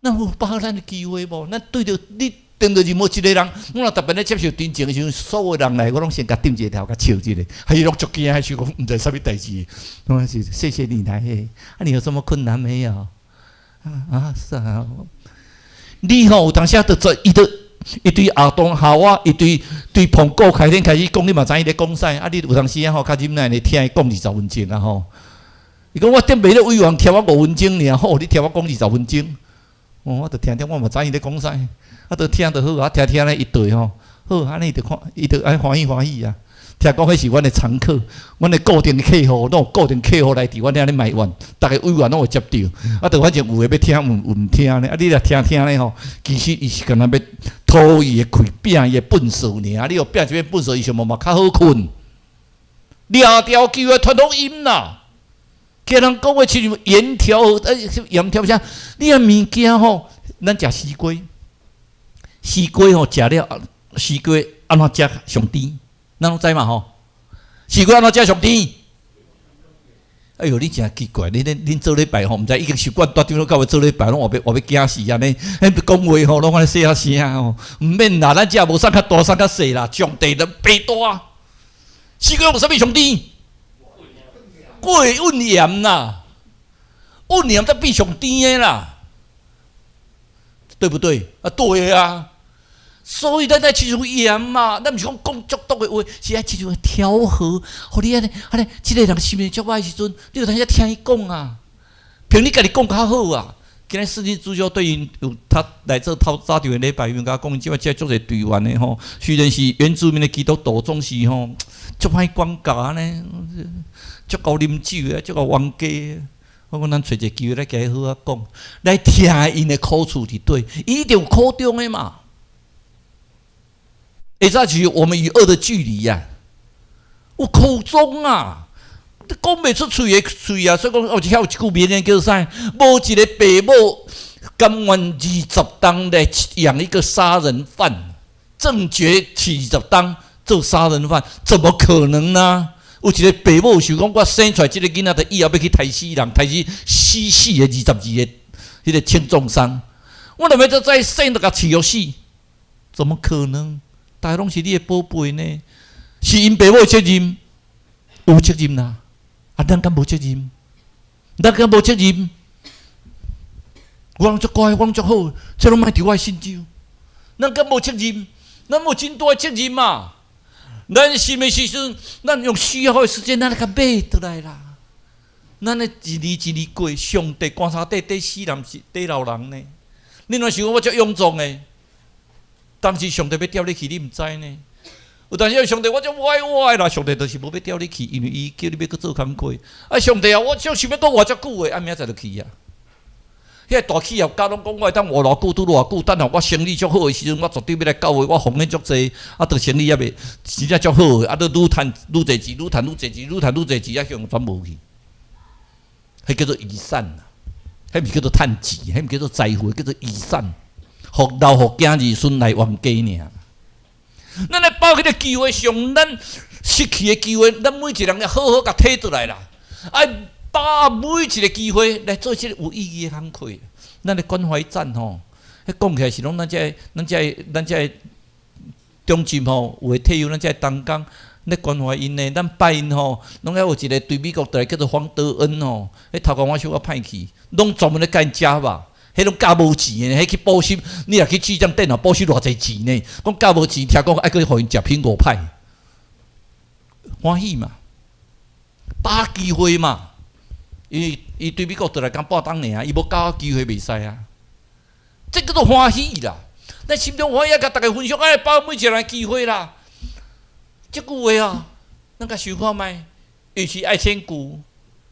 咱有把握咱的機會無？咱對著你當著任何一個人，我若特別咧接受真情的時陣，所有人來，我攏先共點一個頭，共笑一下，還是攏足驚，還是講毋知啥物代誌。攏是謝謝你來嘿，啊，你有什麼困難沒有？啊啊是啊，你吼有當時啊，就做伊就伊對亞當夏娃，伊對盤古開天開始講，你嘛知伊咧講啥？啊，你有當時啊吼，較忍耐咧聽伊講20分鐘啊吼。伊講我頂暝咧委員聽我5分鐘爾，好，你聽我講二十分鐘。哦，我就聽聽，我嘛知伊咧講啥，啊，就聽就好啊，聽聽咧伊對吼，好，按呢伊就看，伊就按歡喜歡喜啊。聽講彼是阮的常客，阮的固定客戶，攏有固定客戶來佇阮遐咧埋怨，逐个委員攏有接著，啊，就反正有的欲聽，有有毋聽咧，啊，你若聽聽咧吼，其實伊是敢若欲吐伊的氣，拚伊的糞埽爾，你予拚一遍糞埽，伊想無嘛較好睏。掠牢機會傳福音啦，叫人講話親像鹽調，鹽調啥？你若物件吼，咱食絲瓜，絲瓜吼食了，絲瓜按怎食上甜？咱攏知嘛吼？絲瓜按怎食上甜？哎喲，你誠奇怪，你恁做禮拜吼，毋知已經習慣蹛長老教會做禮拜，攏活欲驚死按呢。彼講話吼，攏按呢細仔聲吼，毋免啦，咱遮無啥較大，啥較細啦。上帝的白大，絲瓜有啥物上甜？過溫鹽啦，溫鹽才變上甜的啦，對不對？啊，對啊。所以咱愛親像鹽嘛，咱毋是講講足毒的話，是愛親像調和，予你按呢按呢，這个人心情足歹的時陣，你有當時聽伊講啊，憑你家己講較好啊。今日四季主教對𪜶有他來做頭早場的禮拜，𪜶共我講，這擺遮足濟隊員的吼，雖然是原住民的基督徒，總是吼足歹管教按呢，足𠢕啉酒的，足𠢕冤家。我講咱揣一个機會來共伊好好講，來聽𪜶的苦處佇佗，伊一定有苦衷的嘛。會早就是我們與惡的距離呀，有苦衷啊，你講袂出喙的喙啊，所以講哦，遐有一句名言叫啥？無一個爸母甘願20冬來養一個殺人犯，正覺起20冬做殺人犯，怎麼可能呢？有一個爸母想講，我生出來這个囡仔，就以後欲去刣死人，刣死死死的22個彼个輕重傷，我若欲再生就共飼予死，怎麼可能？逐个攏是你的寶貝呢，是𪜶爸母的責任，有責任啦。啊，咱敢無責任？咱敢無責任？我攏足乖，我攏足好，這攏莫佇我的身上。咱敢無責任？咱有真大的責任嘛？咱生的時陣，咱用需要的時間，咱來共買倒來啦。咱咧一年一年過，上帝棺材底底死人是底老人呢？你若想講我足勇壯的？當時上帝欲調你去，你毋知呢。有當時上帝，我足無愛我的啦，上帝就是無欲調你去，因為伊叫你欲閣做工課。啊，上帝啊，我足想欲閣活遮久的，啊，明仔載就去啊。彼个大企業家攏講我會當活偌久拄偌久，等候我生理足好的時陣，我絕對欲來教會，我奉獻足濟，啊，著生理猶未真正足好的，啊，你愈趁愈濟錢，愈趁愈濟錢，愈趁愈濟錢，啊，向轉無去。彼叫做遺產啦，彼毋是叫做趁錢，彼毋叫做財富，叫做遺產，予留予囝兒孫來冤家爾。咱來把握彼个機會，上咱失去的機會，咱每一個人要好好共提轉來啦。愛把握每一個機會來做這个有意義的工課。咱的關懷站吼，彼講起來是攏咱這个、咱這个、咱這个中心吼，有的退休咱這个同工咧關懷𪜶呢，咱拜𪜶吼，攏愛有一個對美國轉來叫做黃德恩吼，彼頭家我小可歹去，攏專門咧教𪜶食肉。彼攏教無錢的，彼去補習，你若去試針電腦補習偌濟錢呢？講教無錢，聽講愛閣予𪜶食蘋果派，歡喜嘛，把握機會嘛。因為伊對美國轉來剛半冬爾，伊無把握機會袂使啊。這叫做歡喜啦！咱心中歡喜，共大家分享，愛把握每一個人機會啦。這句話啊，咱共想看覓？與其愛千古，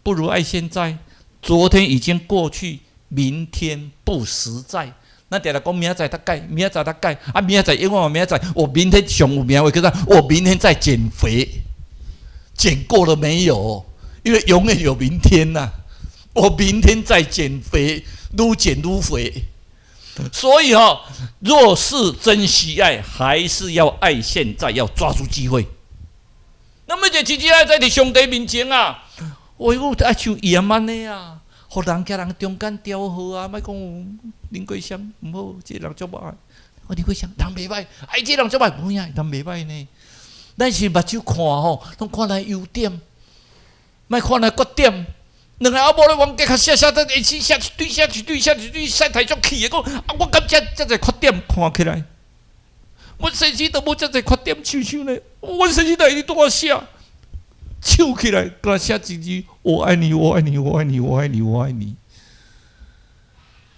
不如愛現在。昨天已經過去。明天不實在，咱定定講明仔載才改，明仔載才改，啊明仔載永遠嘛明仔載。我明天上有名話叫做我明天再減肥，減過了沒有？因為永遠有明天吶。我明天再減肥，愈減愈肥。所以吼，若是珍惜愛，還是要愛現在，要抓住機會。那麼就真正愛在佇上帝面前啊，我愛像鹽按呢啊。予人佮人中間調和啊，莫講林桂香毋好，這個人足歹。我林桂香人袂歹，哎，這個人足歹，無影人袂歹呢。咱是目睭看吼，攏看來優點，莫看來缺點。兩个阿某咧冤家較寫寫得一起寫一堆寫一堆寫一堆，寫太足氣的，講啊，我感覺遮濟缺點看起來，阮先生都無遮濟缺點，親像呢，阮先生都會拄我寫，唱起來，敢若寫一句“我愛你，我愛你，我愛你，我愛你，我愛你”。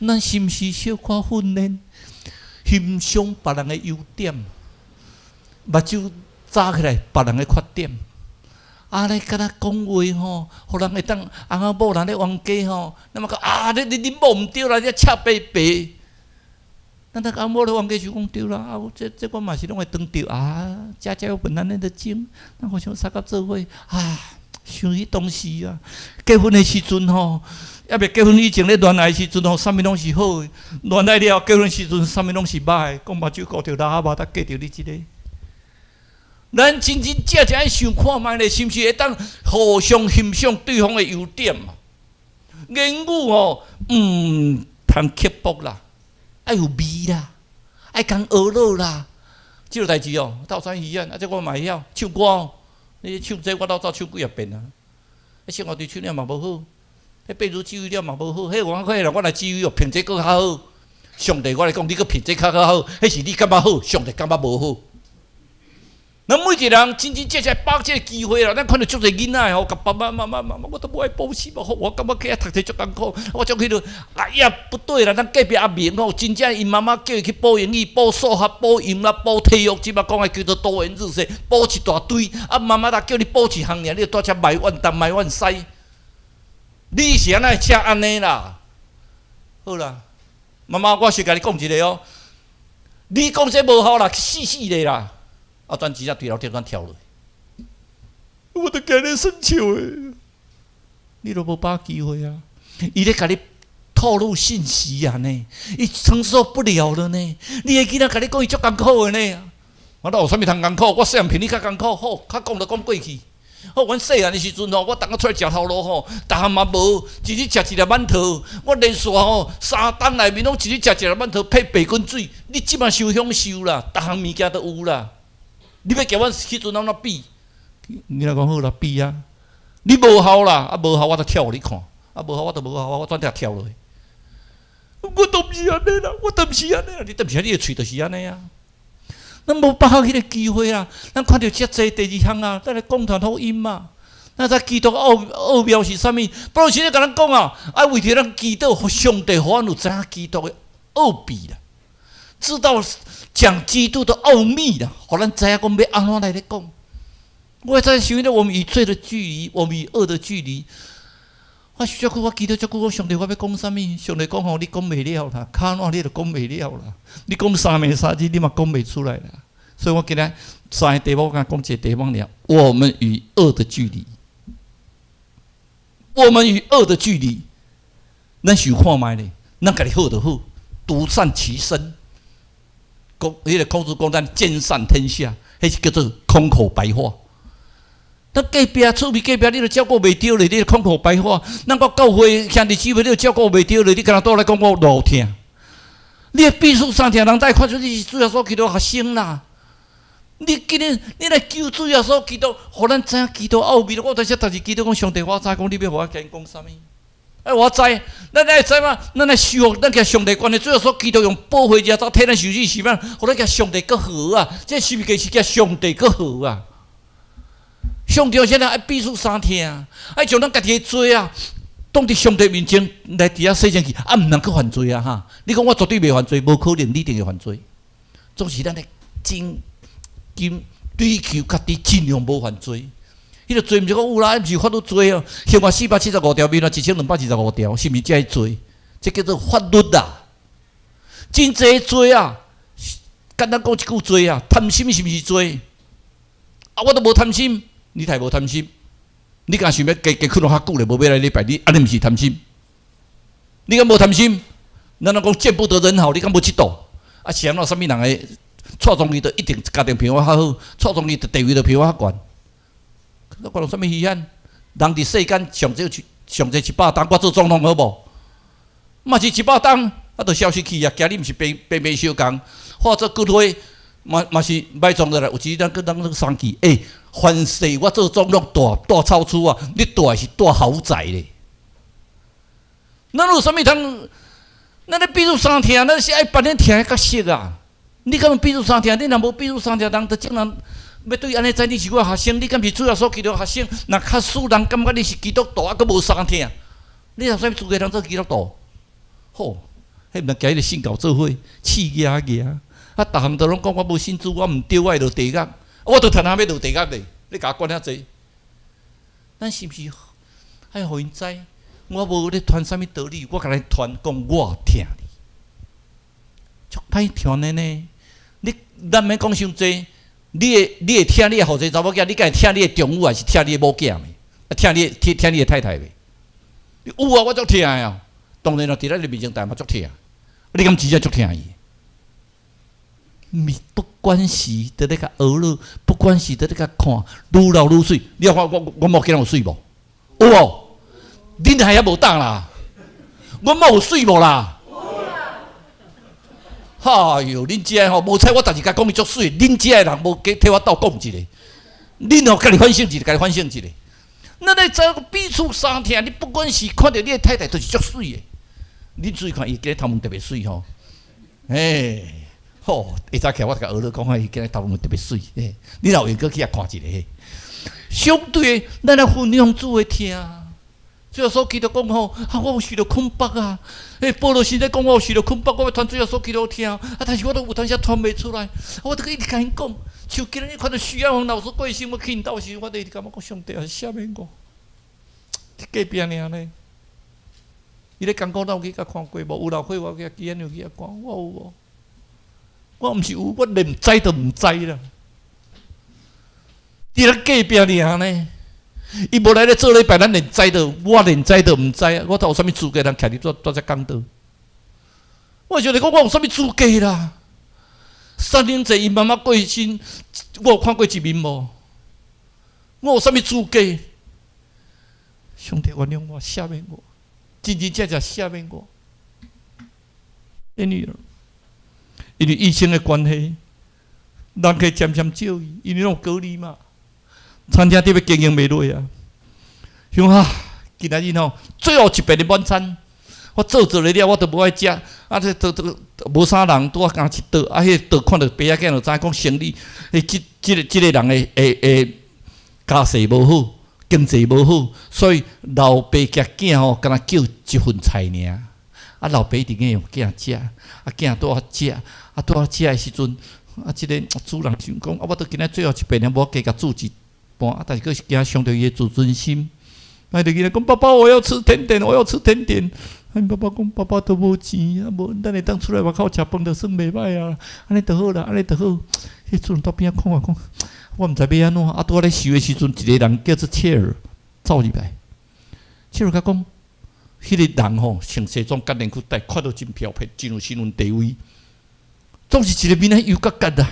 咱是毋是小可訓練，欣賞別人的優點，目睭眨起來別人的缺點？啊！你敢若講話吼，予人會當翁仔某人咧冤家吼，那麼講啊！你某毋對啦，你赤白白。咱那翁某咧冤家就講對啦，啊！這我嘛是攏會當著啊！家家有本難念的經，咱互相相佮做伙啊！想彼當時啊，結婚的時陣吼，猶未結婚以前咧戀愛時陣吼，啥物攏是好的。戀愛了結婚時陣，啥物攏是歹的。講目睭顧著老肉，才嫁著你這个。咱真真正正愛想看覓咧，是毋是會當互相欣賞對方的優點嘛？言語吼，毋通刻薄啦，愛有味啦，愛講學樂啦。這個代誌哦，斗山魚啊，啊，這我嘛會曉唱歌哦。你唱這我斗走唱幾仔遍啊？生活隊唱了嘛無好，彼貝如指揮了嘛無好，彼我看我來指揮哦，品質閣較好。上帝，我來講，你閣品質較較好，彼是你感覺好，上帝感覺無好。咱每一個人真真正正把握這个機會啦，咱看著足濟囡仔吼，共爸爸媽媽媽媽，我都無愛補習，我感覺去遐讀冊足艱苦，我足彼落，哎呀，不對啦，咱隔壁阿明吼，真正𪜶媽媽叫伊去補英語、補數學、補音樂、補體育，這擺講的叫做多元入學，補一大堆。啊，媽媽若叫你補一項爾，你就蹛遮埋怨東埋怨西。你是按怎會寫按呢啦？好啦，媽媽，我先共你講一个哦，你講這無效啦，去死死咧啦！啊！轉直接對樓頂轉跳落，我都驚你耍笑的，你都無把握機會啊！伊咧共你透露信息啊呢，伊承受不了了呢。你的囡仔共你講伊足艱苦的呢，我哪有啥物通艱苦？我細漢比你較艱苦，好，較講就講過去。好，阮細漢的時陣吼，我逐工出來食頭路吼，逐項嘛無，一日食一粒饅頭。我連續吼3冬內面攏一日食一粒饅頭配白滾水。你這馬傷享受啦，逐項物件都有啦。你欲共阮彼陣按怎比？你若講好啦，比啊！你無效啦，啊無效我就跳予你看，啊無效我就無效，我轉迚跳落去。我都毋是按呢啦，我都毋是按呢啦，你都毋是，你的喙就是按呢啊。咱無把握彼个機會啊！咱看著遮濟第二項啊，咱來講傳福音嘛。咱知基督奧妙是啥物？保羅先生共咱講啊，啊為著咱祈禱，上帝予咱有知影基督的奧秘啦。知道講基督的奧秘啦，予咱知影講欲按怎來咧講。我在想咧，我們與罪的距離，我們與惡的距離。我想遮久，我祈禱遮久，我上帝，我欲講啥物？上帝講吼，你講袂了啦，卡怎你都講袂了啦。你講三暝三日，你嘛講袂出來啦。所以我今日三个題目，我共講一个題目爾。我們與惡的距離，我們與惡的距離，咱想看覓咧？咱家己好就好，獨善其身。講彼个孔子講，咱兼善天下，彼是叫做空口白話。咱隔壁厝邊隔壁，你都照顧袂著咧，你空口白話。咱個教會兄弟姊妹，你都照顧袂著咧，你敢若倒來講我偌疼。你彼此相疼，人才會看出你是主耶穌基督學生啦。你今日你來求主耶穌基督，予咱知影基督奧秘。我當時逐日祈禱講上帝，我知講你欲予我共𪜶講啥物。哎，我知，咱愛知嘛？咱來修復，咱共上帝關係，主耶穌基督用寶血耶穌替咱受死是嘛？予咱共上帝閣和啊！這是毋是是共上帝閣和啊？上帝現在愛彼此相疼，愛將咱家己的罪啊，當佇上帝面前來佇遐洗淨去，啊，毋通閣犯罪啊！哈！你講我絕對袂犯罪，無可能，你一定會犯罪。總是咱咧真金追求家己盡量無犯罪。彼个罪毋是講有啦，毋是法律罪哦。刑法475條，民法1275條，是毋是這個罪？這叫做法律啊！真濟罪啊！簡單講一句罪啊，貪心是毋是罪？啊，我都無貪心，你太無貪心，你敢想欲加加睏較久咧，無欲來禮拜，你按呢毋是貪心？你敢無貪心？咱攏講見不得人好，你敢無嫉妒？啊，是按怎？啥物人會蔡宗義就一定家庭比我較好，蔡宗義的地位就比我較懸。我講啥物稀罕？人佇世間上少上濟100冬，我做總統好無？嘛是100冬，啊，就消失去啊！今日毋是平平平相共，化做骨灰，嘛嘛是埋葬落來。有時咱閣當生氣，欸，凡事我做總統住住草厝啊，你住的是住豪宅咧。咱有啥物通？咱咧彼此相疼，咱是愛扮咧疼的角色啊！你敢有彼此相疼？你若無彼此相疼，人就眾人欲對按呢知你是我學生，你敢是主耶穌基督學生？若假使人感覺你是基督徒，啊，閣無相疼，你有啥物資格通做基督徒？吼，彼毋通共彼个信教做伙，刺牙牙，啊，逐項都攏講我無信主，我毋對，我會落地獄，我都趁下欲落地獄咧，你共我管遐濟？咱是毋是愛予𪜶知？我無咧傳啥物道理，我共你傳講我疼你，足歹聽的呢。你咱免講傷濟，你會疼你的後生查某囝，你敢會疼你的丈夫，還是疼你的某囝未？啊，疼你疼疼你的太太未？有啊，我足疼的啊。當然咯，佇咱的面前代嘛足疼。你敢真正足疼伊？不管是佇咧共學樂，不管是佇咧共看，愈老愈媠。你看我我某囝有媠無？有無？恁還猶無答啦？阮某有媠無啦？哈喲，恁遮吼無彩，我逐日共講伊足媠，恁遮的人無替我鬥講一下，恁吼家己反省一下，家己反省一下。咱咧知彼此相疼，你不管是看著你的太太，就是足媠的。你注意看，伊今日頭毛特別媠吼，嘿，好，一早起來我共學樂講，伊今日頭毛特別媠，嘿，你若有閒閣去遐看一下。相對，咱來分享主的疼。主耶穌基督講吼，啊，我有受著捆綁啊！欸，保羅實在講我有受著捆綁，我欲傳主耶穌基督疼，啊，但是我都有當時傳袂出來，我都一直共𪜶講。像今日看著徐亞宏老師過身，我去𪜶兜時，我都一直感覺講上帝啊，赦免我，隔壁爾呢。伊咧講講，咱有去共看過無？有老歲我去今日有去遐看，我有無？我毋是有，我連知都毋知啦。佇咧隔壁爾呢。伊無來咧做禮拜，咱連知都，我連知都毋知啊！我有啥物資格通徛佇蹛遮講道？我就咧講，我有啥物資格啦？三年前𪜶媽媽過身，我有看過一面無？我有啥物資格？上帝原諒我，赦免我，真真正正赦免我。因為疫情的關係，人客漸漸少去，因為攏有隔離嘛。餐廳特別經營袂落啊！想哈，今仔日吼最後一遍的晚餐，我做做咧了，我都無愛食。啊，這都都無啥人，拄仔敢一桌，啊，彼個桌看著白仔囝就知影講生理，欸，這這個這個人的的的家世無好，經濟無好，所以老爸共囝吼，敢若叫一份菜爾。啊，老爸一直予囝食，啊，囝拄仔食，啊，拄仔食的時陣，啊，這个主人想講，啊，我都今仔最後一遍爾，無加共煮一半，啊，但是閣是驚傷著伊的自尊心。啊，就囡仔講，爸爸，我要吃甜點，我要吃甜點。啊，𪜶爸爸講，爸爸都無錢，啊，無，咱會當出來外口食飯，就算袂歹啊。按呢就好啦，按呢就好。彼主人到邊仔看看講，我毋知欲按怎。啊，拄仔咧想的時陣，一個人叫做切爾走入來，切爾共講，彼个人吼穿西裝佮連褲帶，看著真飄撇，真有身份地位，總是一个面仔油角角啦，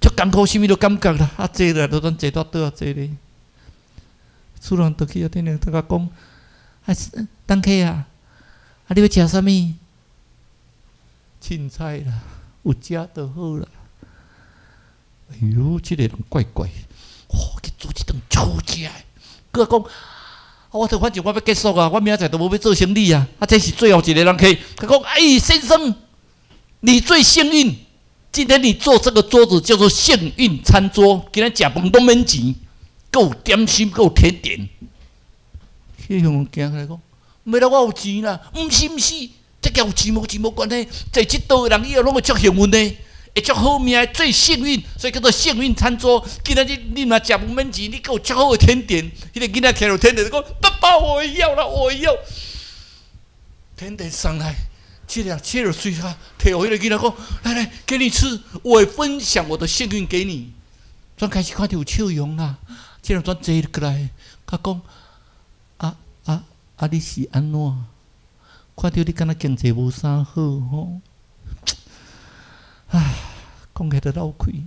足艱苦，啥物都感覺啦。啊，坐落來就轉坐到桌仔坐咧。主人倒去啊，頂下共講，啊，等客啊，啊，你欲食啥物？凊彩啦，有食就好啦。哎喲，這个人怪怪，哇，去煮一頓足好食的。閣講，我都反正我欲結束啊，我明仔載都無欲做生理啊。啊，這是最後一个人客，伊講，哎，先生，你最幸運，今天你坐這個桌子叫做幸運餐桌，今仔食飯攏免錢，閣有點心，閣有甜點。彼個人行過來講，袂啦，我有錢啦，毋是毋是，這佮有錢無錢無關係，坐這桌的人以後攏會足幸運的，會足好命，最幸運，所以叫做幸運餐桌。今仔日你若食飯免錢，你閣有足好的甜點。彼個囡仔徛著甜點就講，爸爸我要啦，我要。甜點上來，這個切了喙啊，提予彼個囡仔講，來來，給你吃，我分享我的幸運給你。轉開始看著有笑容啦，這個轉坐過來，共講，啊啊啊！你是按怎？看著你敢若經濟無啥好吼。唉，講起來就落氣。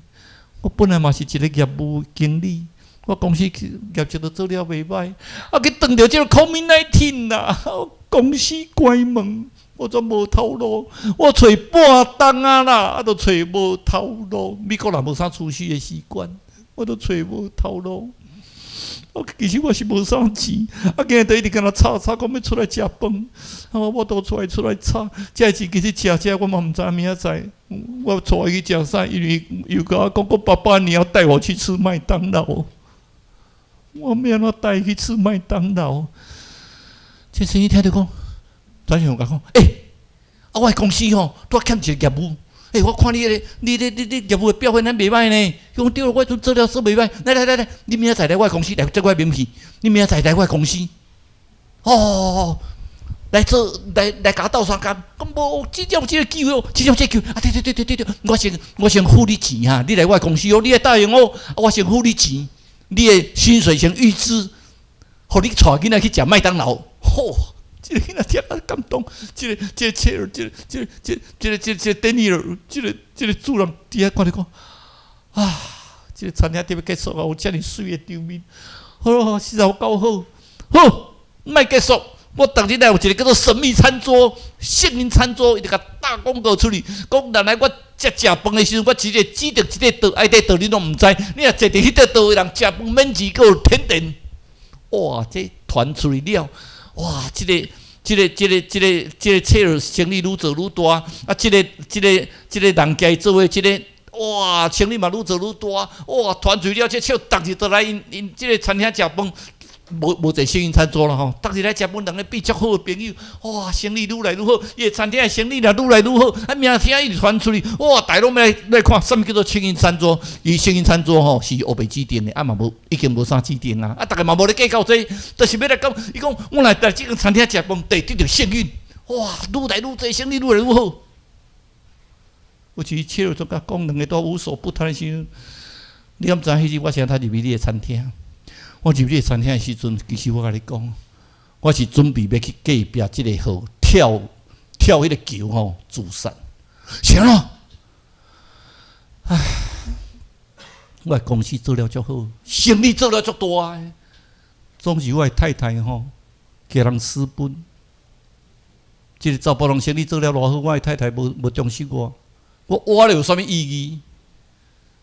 我本來嘛是一个業務經理，我公司業績都做了袂歹，啊去撞著這个 COVID-19 啦，公司關門，我煞無頭路。我揣半冬仔啦，啊都揣無頭路。美國人無啥儲蓄的習慣，我都揣無頭路。我其實我是無啥錢，啊，今日就一直共若吵吵，講欲出來食飯，啊，我都出來出來吵，這錢其實食食我嘛毋知明仔載，我帶伊去食啥，因為又共我講講爸爸你要帶我去吃麥當勞，我欲按怎帶伊去吃麥當勞？這生意聽著講，轉向共講，欸，啊，我的公司吼，拄仔欠一個業務。欸，我看你个，你你你你業務的表現咱袂歹呢。伊講對，我陣做了算袂歹。來來來來，你明仔載來我公司來，這我名片。你明仔載來我公司，哦，來做來來共我鬥相共。講無，真正有這个機會哦，真正有這個機會。啊，對對對對對對，我先付你錢哈，你來我公司哦，你愛答應我，我先付你錢，你的薪水先預支，予你帶囡仔去食麥當勞。吼！這个囡仔聽啊感動，這个這个切爾，這个這个這個這个這個這個丹尼爾，這个這个主人佇遐看著講，啊，這个餐廳得欲結束啊，有遮爾媠的場面，好，實在有夠好，好，莫結束，我逐日來有一個叫做神秘餐桌、幸運餐桌，伊就共打廣告出去，講原來我食食飯的時陣，我直接指著這个桌，愛佗桌你攏毋知，你若坐佇彼個桌的人食飯免錢，閣有甜點，哇，這傳出去了。哇！這个、這个、這个、這个、這个切爾生意愈做愈大，啊！這个、這个、這个人家做的這个，哇！生意嘛愈做愈大，哇！傳出去了，這笑逐日都來𪜶𪜶這个餐廳食飯，無無坐幸運餐桌啦吼，逐日來食飯，人咧變足好的朋友，哇！生意愈來愈好，伊个餐廳的生意若愈來愈好，啊！名聲一直傳出去，哇！大家攏欲來來看，啥物叫做幸運餐桌？伊幸運餐桌吼是烏白指定的，啊嘛無已經無啥指定啊，啊！逐家嘛無咧計較這個，就是欲來講，伊講我來來這間餐廳食飯，得得著幸運，哇！愈來愈濟，生意愈來愈好。有一次，切爾總共講兩个都無所不談的時陣，你敢知彼日我是按怎入去你的餐廳？我入你的餐廳的時陣，其實我共你講，我是準備欲去隔壁這个號跳跳彼个橋吼自殺。是按怎？唉，我的公司做了足好，生意做了足大的，總是我的太太吼，共人私奔。這个查埔人生意做了偌好，我的太太無無重視我，我活咧有啥物意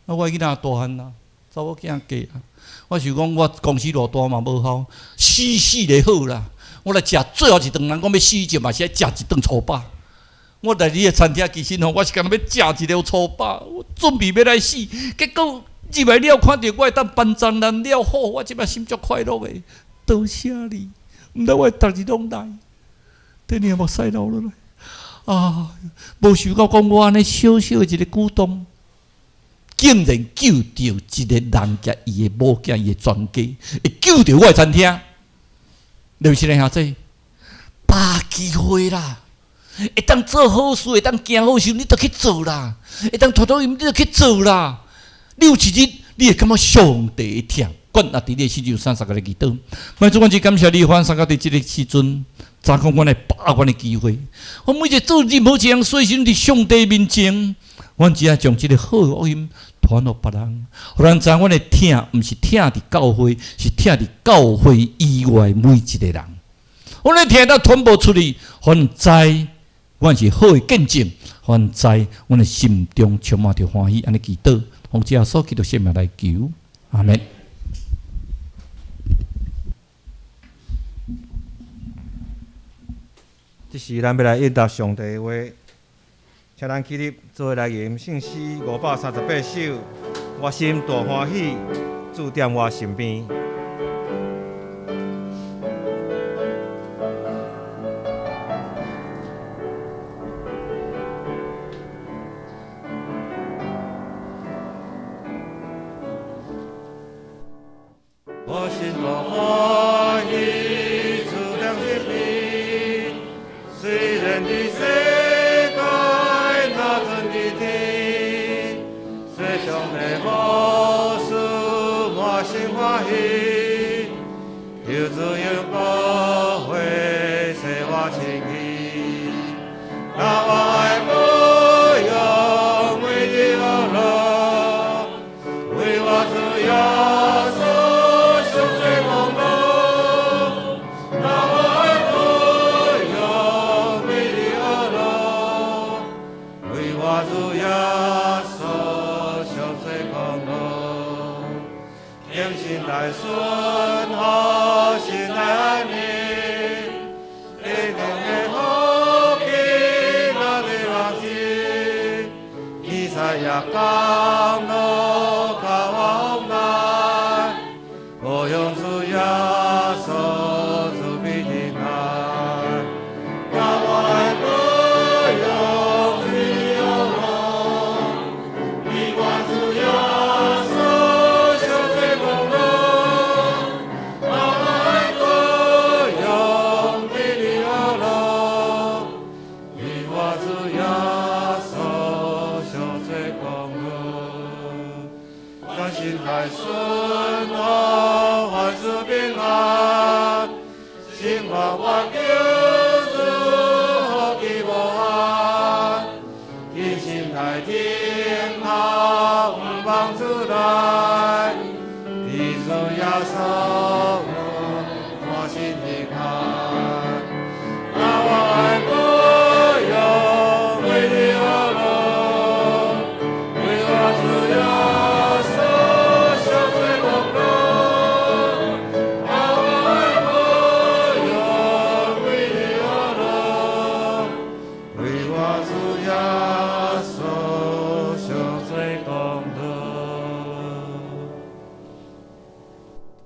義？啊，我的囡仔大漢啊，查某囝嫁啊。我想講，我公司偌大嘛無效，死死咧好啦。我來食最後一頓，人講欲死前嘛是愛食一頓粗飽。我來你的餐廳，其實吼，我是干焦欲食一个粗飽，我準備欲來死。結果入來了，看著我會當幫助人了好，我這擺心足快樂的。多謝你，毋知我會逐日攏來，等你目屎流落來。啊，無想到講我按呢小小的一个舉動，竟然救著一个人佮伊的某囝，伊的全家，會救著我的餐廳。對是咧，兄弟，把握機會啦！會當做好事，會當行好事，你就去做啦；會當傳福音，你就去做啦。你有一日，你會感覺上帝的疼，懸壓佇你的身上，三相共來祈禱。主，阮只感謝你，阮三個佇這个時陣，知講阮來把握阮的機會。我每一個做任何一項事情，佇上帝面前，阮只愛將這个好福音傳予別人，予人知阮的疼，毋是疼佇教會，是疼佇教會以外每一个人。阮的疼當傳播出去，予人知阮是好的見證，予人知阮的心中充滿著歡喜，按呢祈禱，奉主耶穌基督聖名來求，阿們。這時，咱欲來應答上帝的話，請咱起立，做伙來吟聖詩538首。我心大歡喜，主踮我身邊。我心大歡喜，主踮身邊。雖然佇世界若陣佇天，世上的好事滿心歡喜，求主用寶血洗我清氣，那我愛不用為你而樂，為我主耶穌贖罪功勞。那我愛不用為你而樂，為我主耶穌贖罪功勞。用心來順服，心來愛你，天堂的福氣哪裡忘記？彌賽亞降落到我來，我用主耶穌主必平安。那我愛不用為你而樂，為我主耶穌贖罪功勞。那我愛不用為你而樂，為我主耶穌贖罪功勞。專心來順服，凡事平安，心願我救主福氣無限，一心來聽候，毋放出來，佇主耶穌滿心依靠。那我愛不用為你而樂，為我主耶穌贖罪功勞。那我愛不用為你而樂，為我主耶穌贖罪功勞。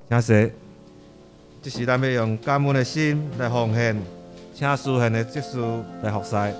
請坐。這時咱欲用感恩的心來奉獻，請司獻的執事來服侍。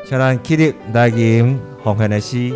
請咱起立來吟奉獻的詩。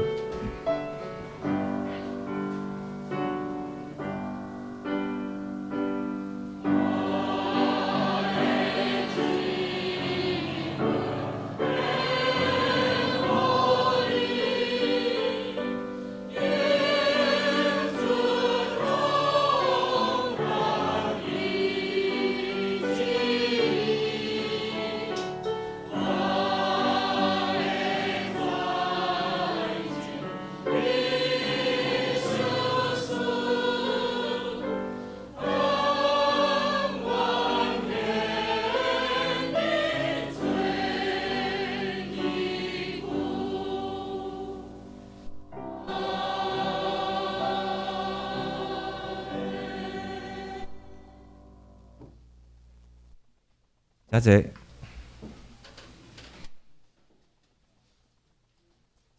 謝謝。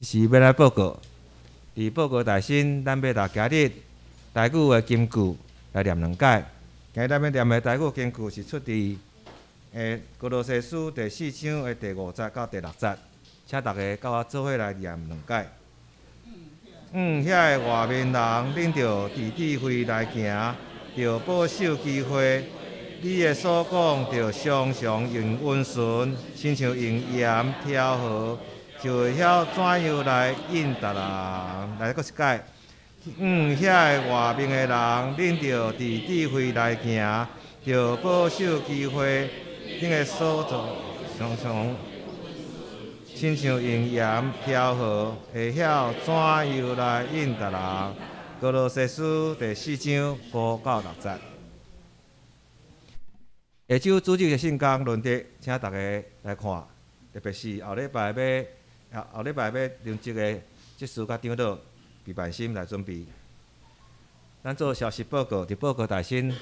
是欲來報告，佇報告大先，咱欲來今日台語的金句來念兩解。今日咱欲念的台語金句是出佇歌羅西書第四章的第五節到第六節，請大家佮我做伙來念兩解。遐个外面人，恁著佇智慧來行，著保守機會。你的所講著常常用溫順，親像用鹽調和，就會曉怎樣來應答人。來，閣一擺。遐个外面的人，恁著佇智慧來行，著保守機會。恁的所做常常親像用鹽調和，會曉怎樣來應答人。歌羅西書第四章五到六節。下週主日的聖工論題，請大家來看，特別是後禮拜欲任職的執事佮長老備辦心來準備。咱做消息報告，佇報告大先，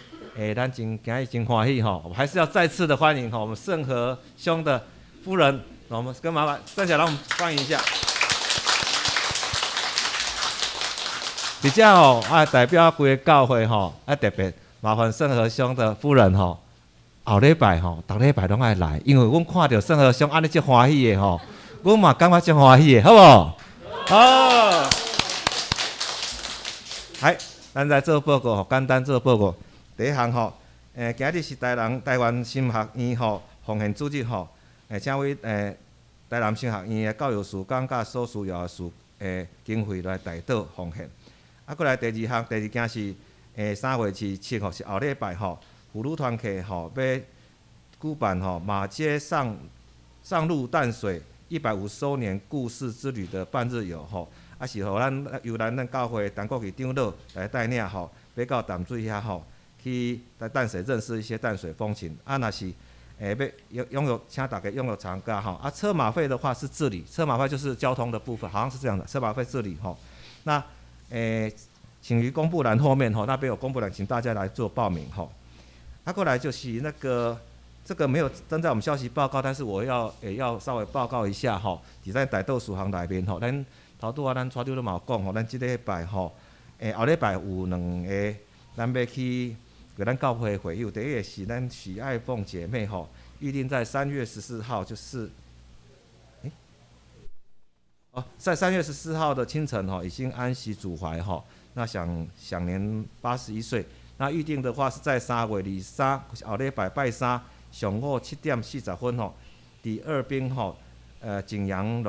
咱真今日真歡喜吼，我們還是要再次的歡迎吼，我們盛和兄的夫人，我們跟麻煩站起來，讓我們歡迎一下。佇遮吼，代表規个教會吼，特別麻煩盛和兄的夫人吼。後禮拜吼，逐禮拜攏愛來，因為阮看著盛和兄按呢足歡喜的吼，阮嘛感覺足歡喜的，好無？好。來，咱來做報告吼，簡單做報告。第一項吼，今日是台南台灣神學院吼奉獻主日吼，請位台南神學院的教育事工佮所需要的事經費來代禱奉獻。過來第二項，第二件是3月27號是後禮拜吼。婦女團契吼，欲舉辦吼馬偕上路淡水150週年故事之旅的半日遊吼，是予咱由咱教會陳國義長老來帶領吼，欲到淡水遐吼，去來淡水認識一些淡水風情。若是欲踴躍，請大家踴躍參加吼。車馬費的話是自理，車馬費就是交通的部分，好像是這樣的，車馬費自理吼。那請於公布欄後面吼，那邊有公布欄，請大家來做報名吼。過來就是那個，這個沒有登在我們消息報告，但是我要也要稍微報告一下吼。佇咱代禱事項內面吼，咱頭拄仔咱蔡長老嘛有講吼，咱這禮拜吼，後禮拜有兩个，咱欲去給咱教會會友。第一个是咱許愛鳳姐妹吼，預定在三月十四號，就是，在三月十四號的清晨吼，已經安息主懷吼，那享年81歲。那預定的話是在3月23，後禮拜拜三上午7點40分吼，佇二濱吼，景陽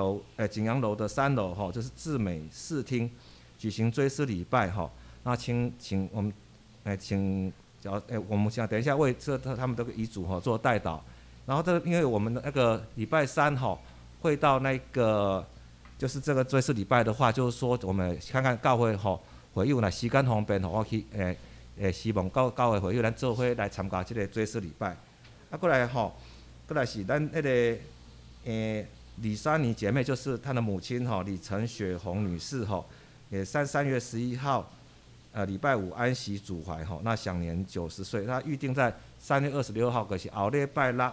樓的三樓吼，就是智美視廳舉行追思禮拜吼。那請我們，請，我們想等一下為這他們這個遺囑吼做代禱。然後這因為我們的那個禮拜三吼會到那個，就是這個追思禮拜的話，就是說我們看看教會吼會友若時間方便吼，我去希望教會會友咱做伙來參加這个追思禮拜。過來吼，過來是咱彼个李珊妮姐妹，就是她的母親吼，李陳雪紅女士吼，也3月11號，禮拜五安息主懷吼，那享年90歲。她預定在3月26號，就是後禮拜六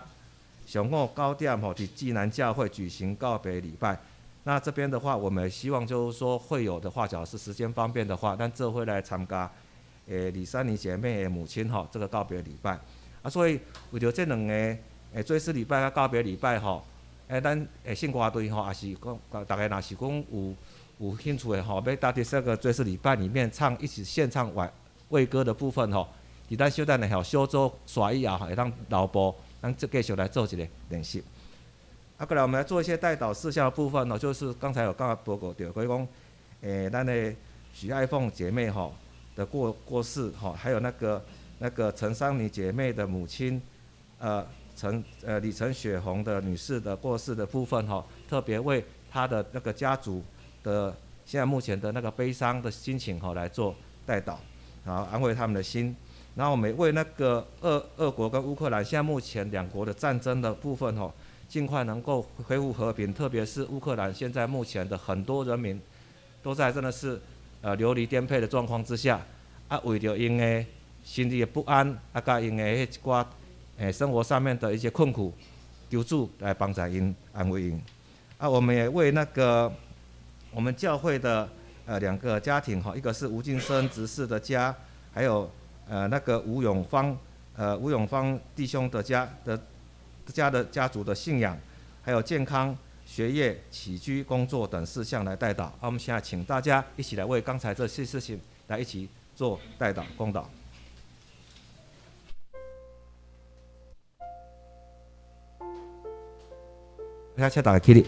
上午9點吼，佇濟南教會舉行告別禮拜。那這邊的話，我們希望就是說會有的話，假如是時間方便的話，咱做伙來參加。李珊妮姐妹的母親吼，這個告別禮拜，所以為著這兩个追思禮拜佮告別禮拜吼，咱聖歌隊吼，也是講大家若是講有興趣的吼，欲佇這個追思禮拜裡面唱一起獻唱慰歌的部分吼，佇咱小等下吼小組煞以後，會當留步，咱繼續來做一个練習。過來我們來做一些代禱事項的部分吼，就是剛才有剛才報告著，就是講，咱的許愛鳳姐妹吼的過世吼，還有那個陳桑妮姐妹的母親，李陳雪紅的女士的過世的部分吼，特別為她的那個家族的現在目前的那個悲傷的心情吼來做代禱，然後安慰他們的心。然後我們為那個俄國跟烏克蘭現在目前兩國的戰爭的部分吼，盡快能夠恢復和平，特別是烏克蘭現在目前的很多人民都在真的是流離顛沛的狀況之下，為著𪜶的心裡的不安，佮𪜶的彼一寡生活上面的一些困苦，求主來幫助𪜶，安慰𪜶。啊，我們也為那個我們教會的兩個家庭哈，一個是吳金生執事的家，還有那個吳永芳弟兄的家族的信仰，還有健康、學業、起居、工作等事項來代禱。啊，我們現在請大家一起來為剛才這些事情來一起做代禱、公禱。請大家起立。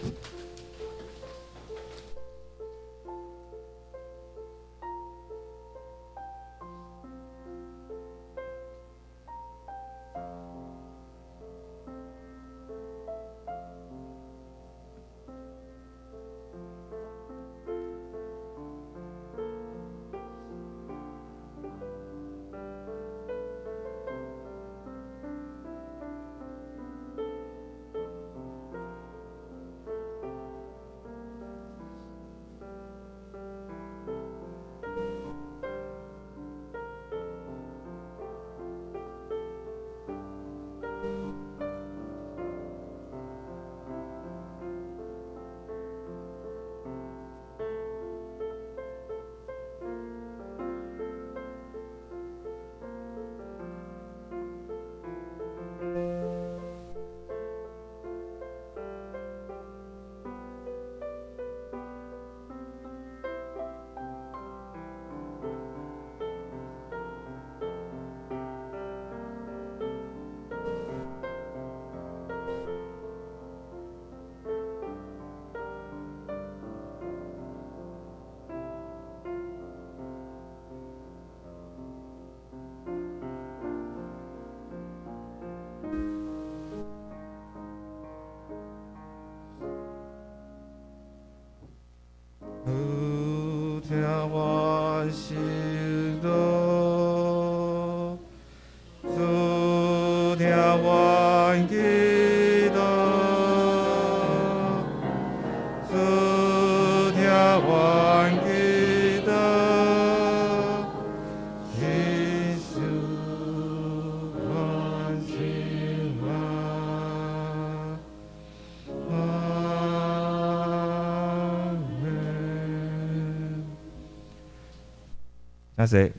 那是，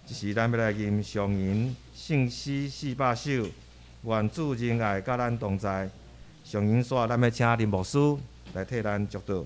這時咱欲來吟上吟聖詩400首，願主仁愛佮咱同在。上吟煞，咱欲請林牧師來替咱祝禱。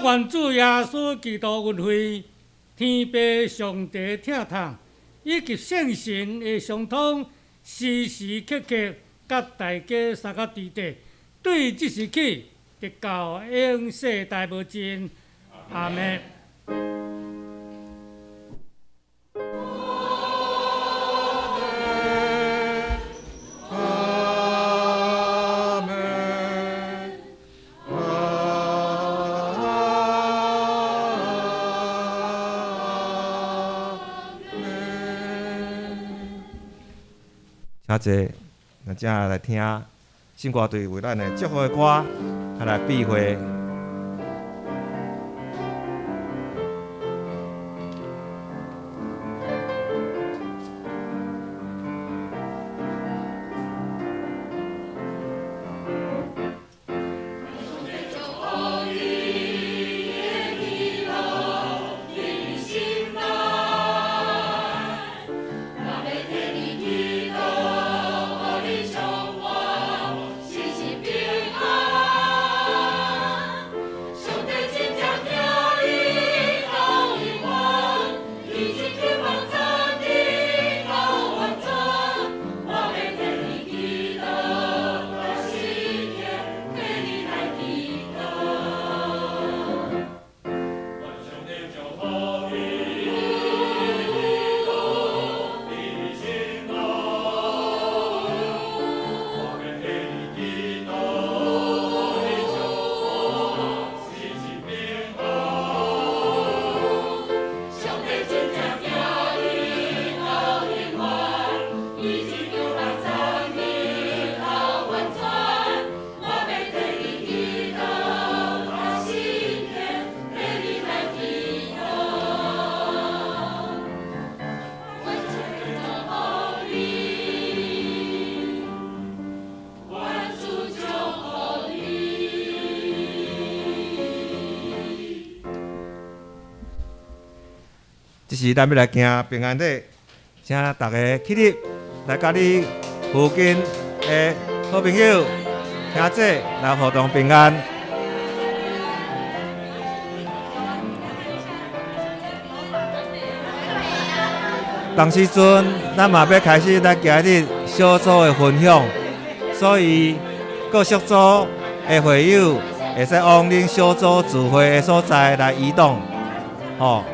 願主耶穌基督恩惠、天父上帝疼痛，以及聖神的相通，時時刻刻佮大家相佮佇底，對這時起，直到永世代無盡。阿們。請坐，咱正來聽聖歌隊為咱的祝福的歌，啊來閉會。平安。這時咱欲來行平安禮，請逐家起立，來佮你附近的好朋友、兄弟來互動平安。當時陣，咱嘛欲開始咱今日小組的分享，所以各小組的會友會使往恁小組聚會的所在來移動，吼。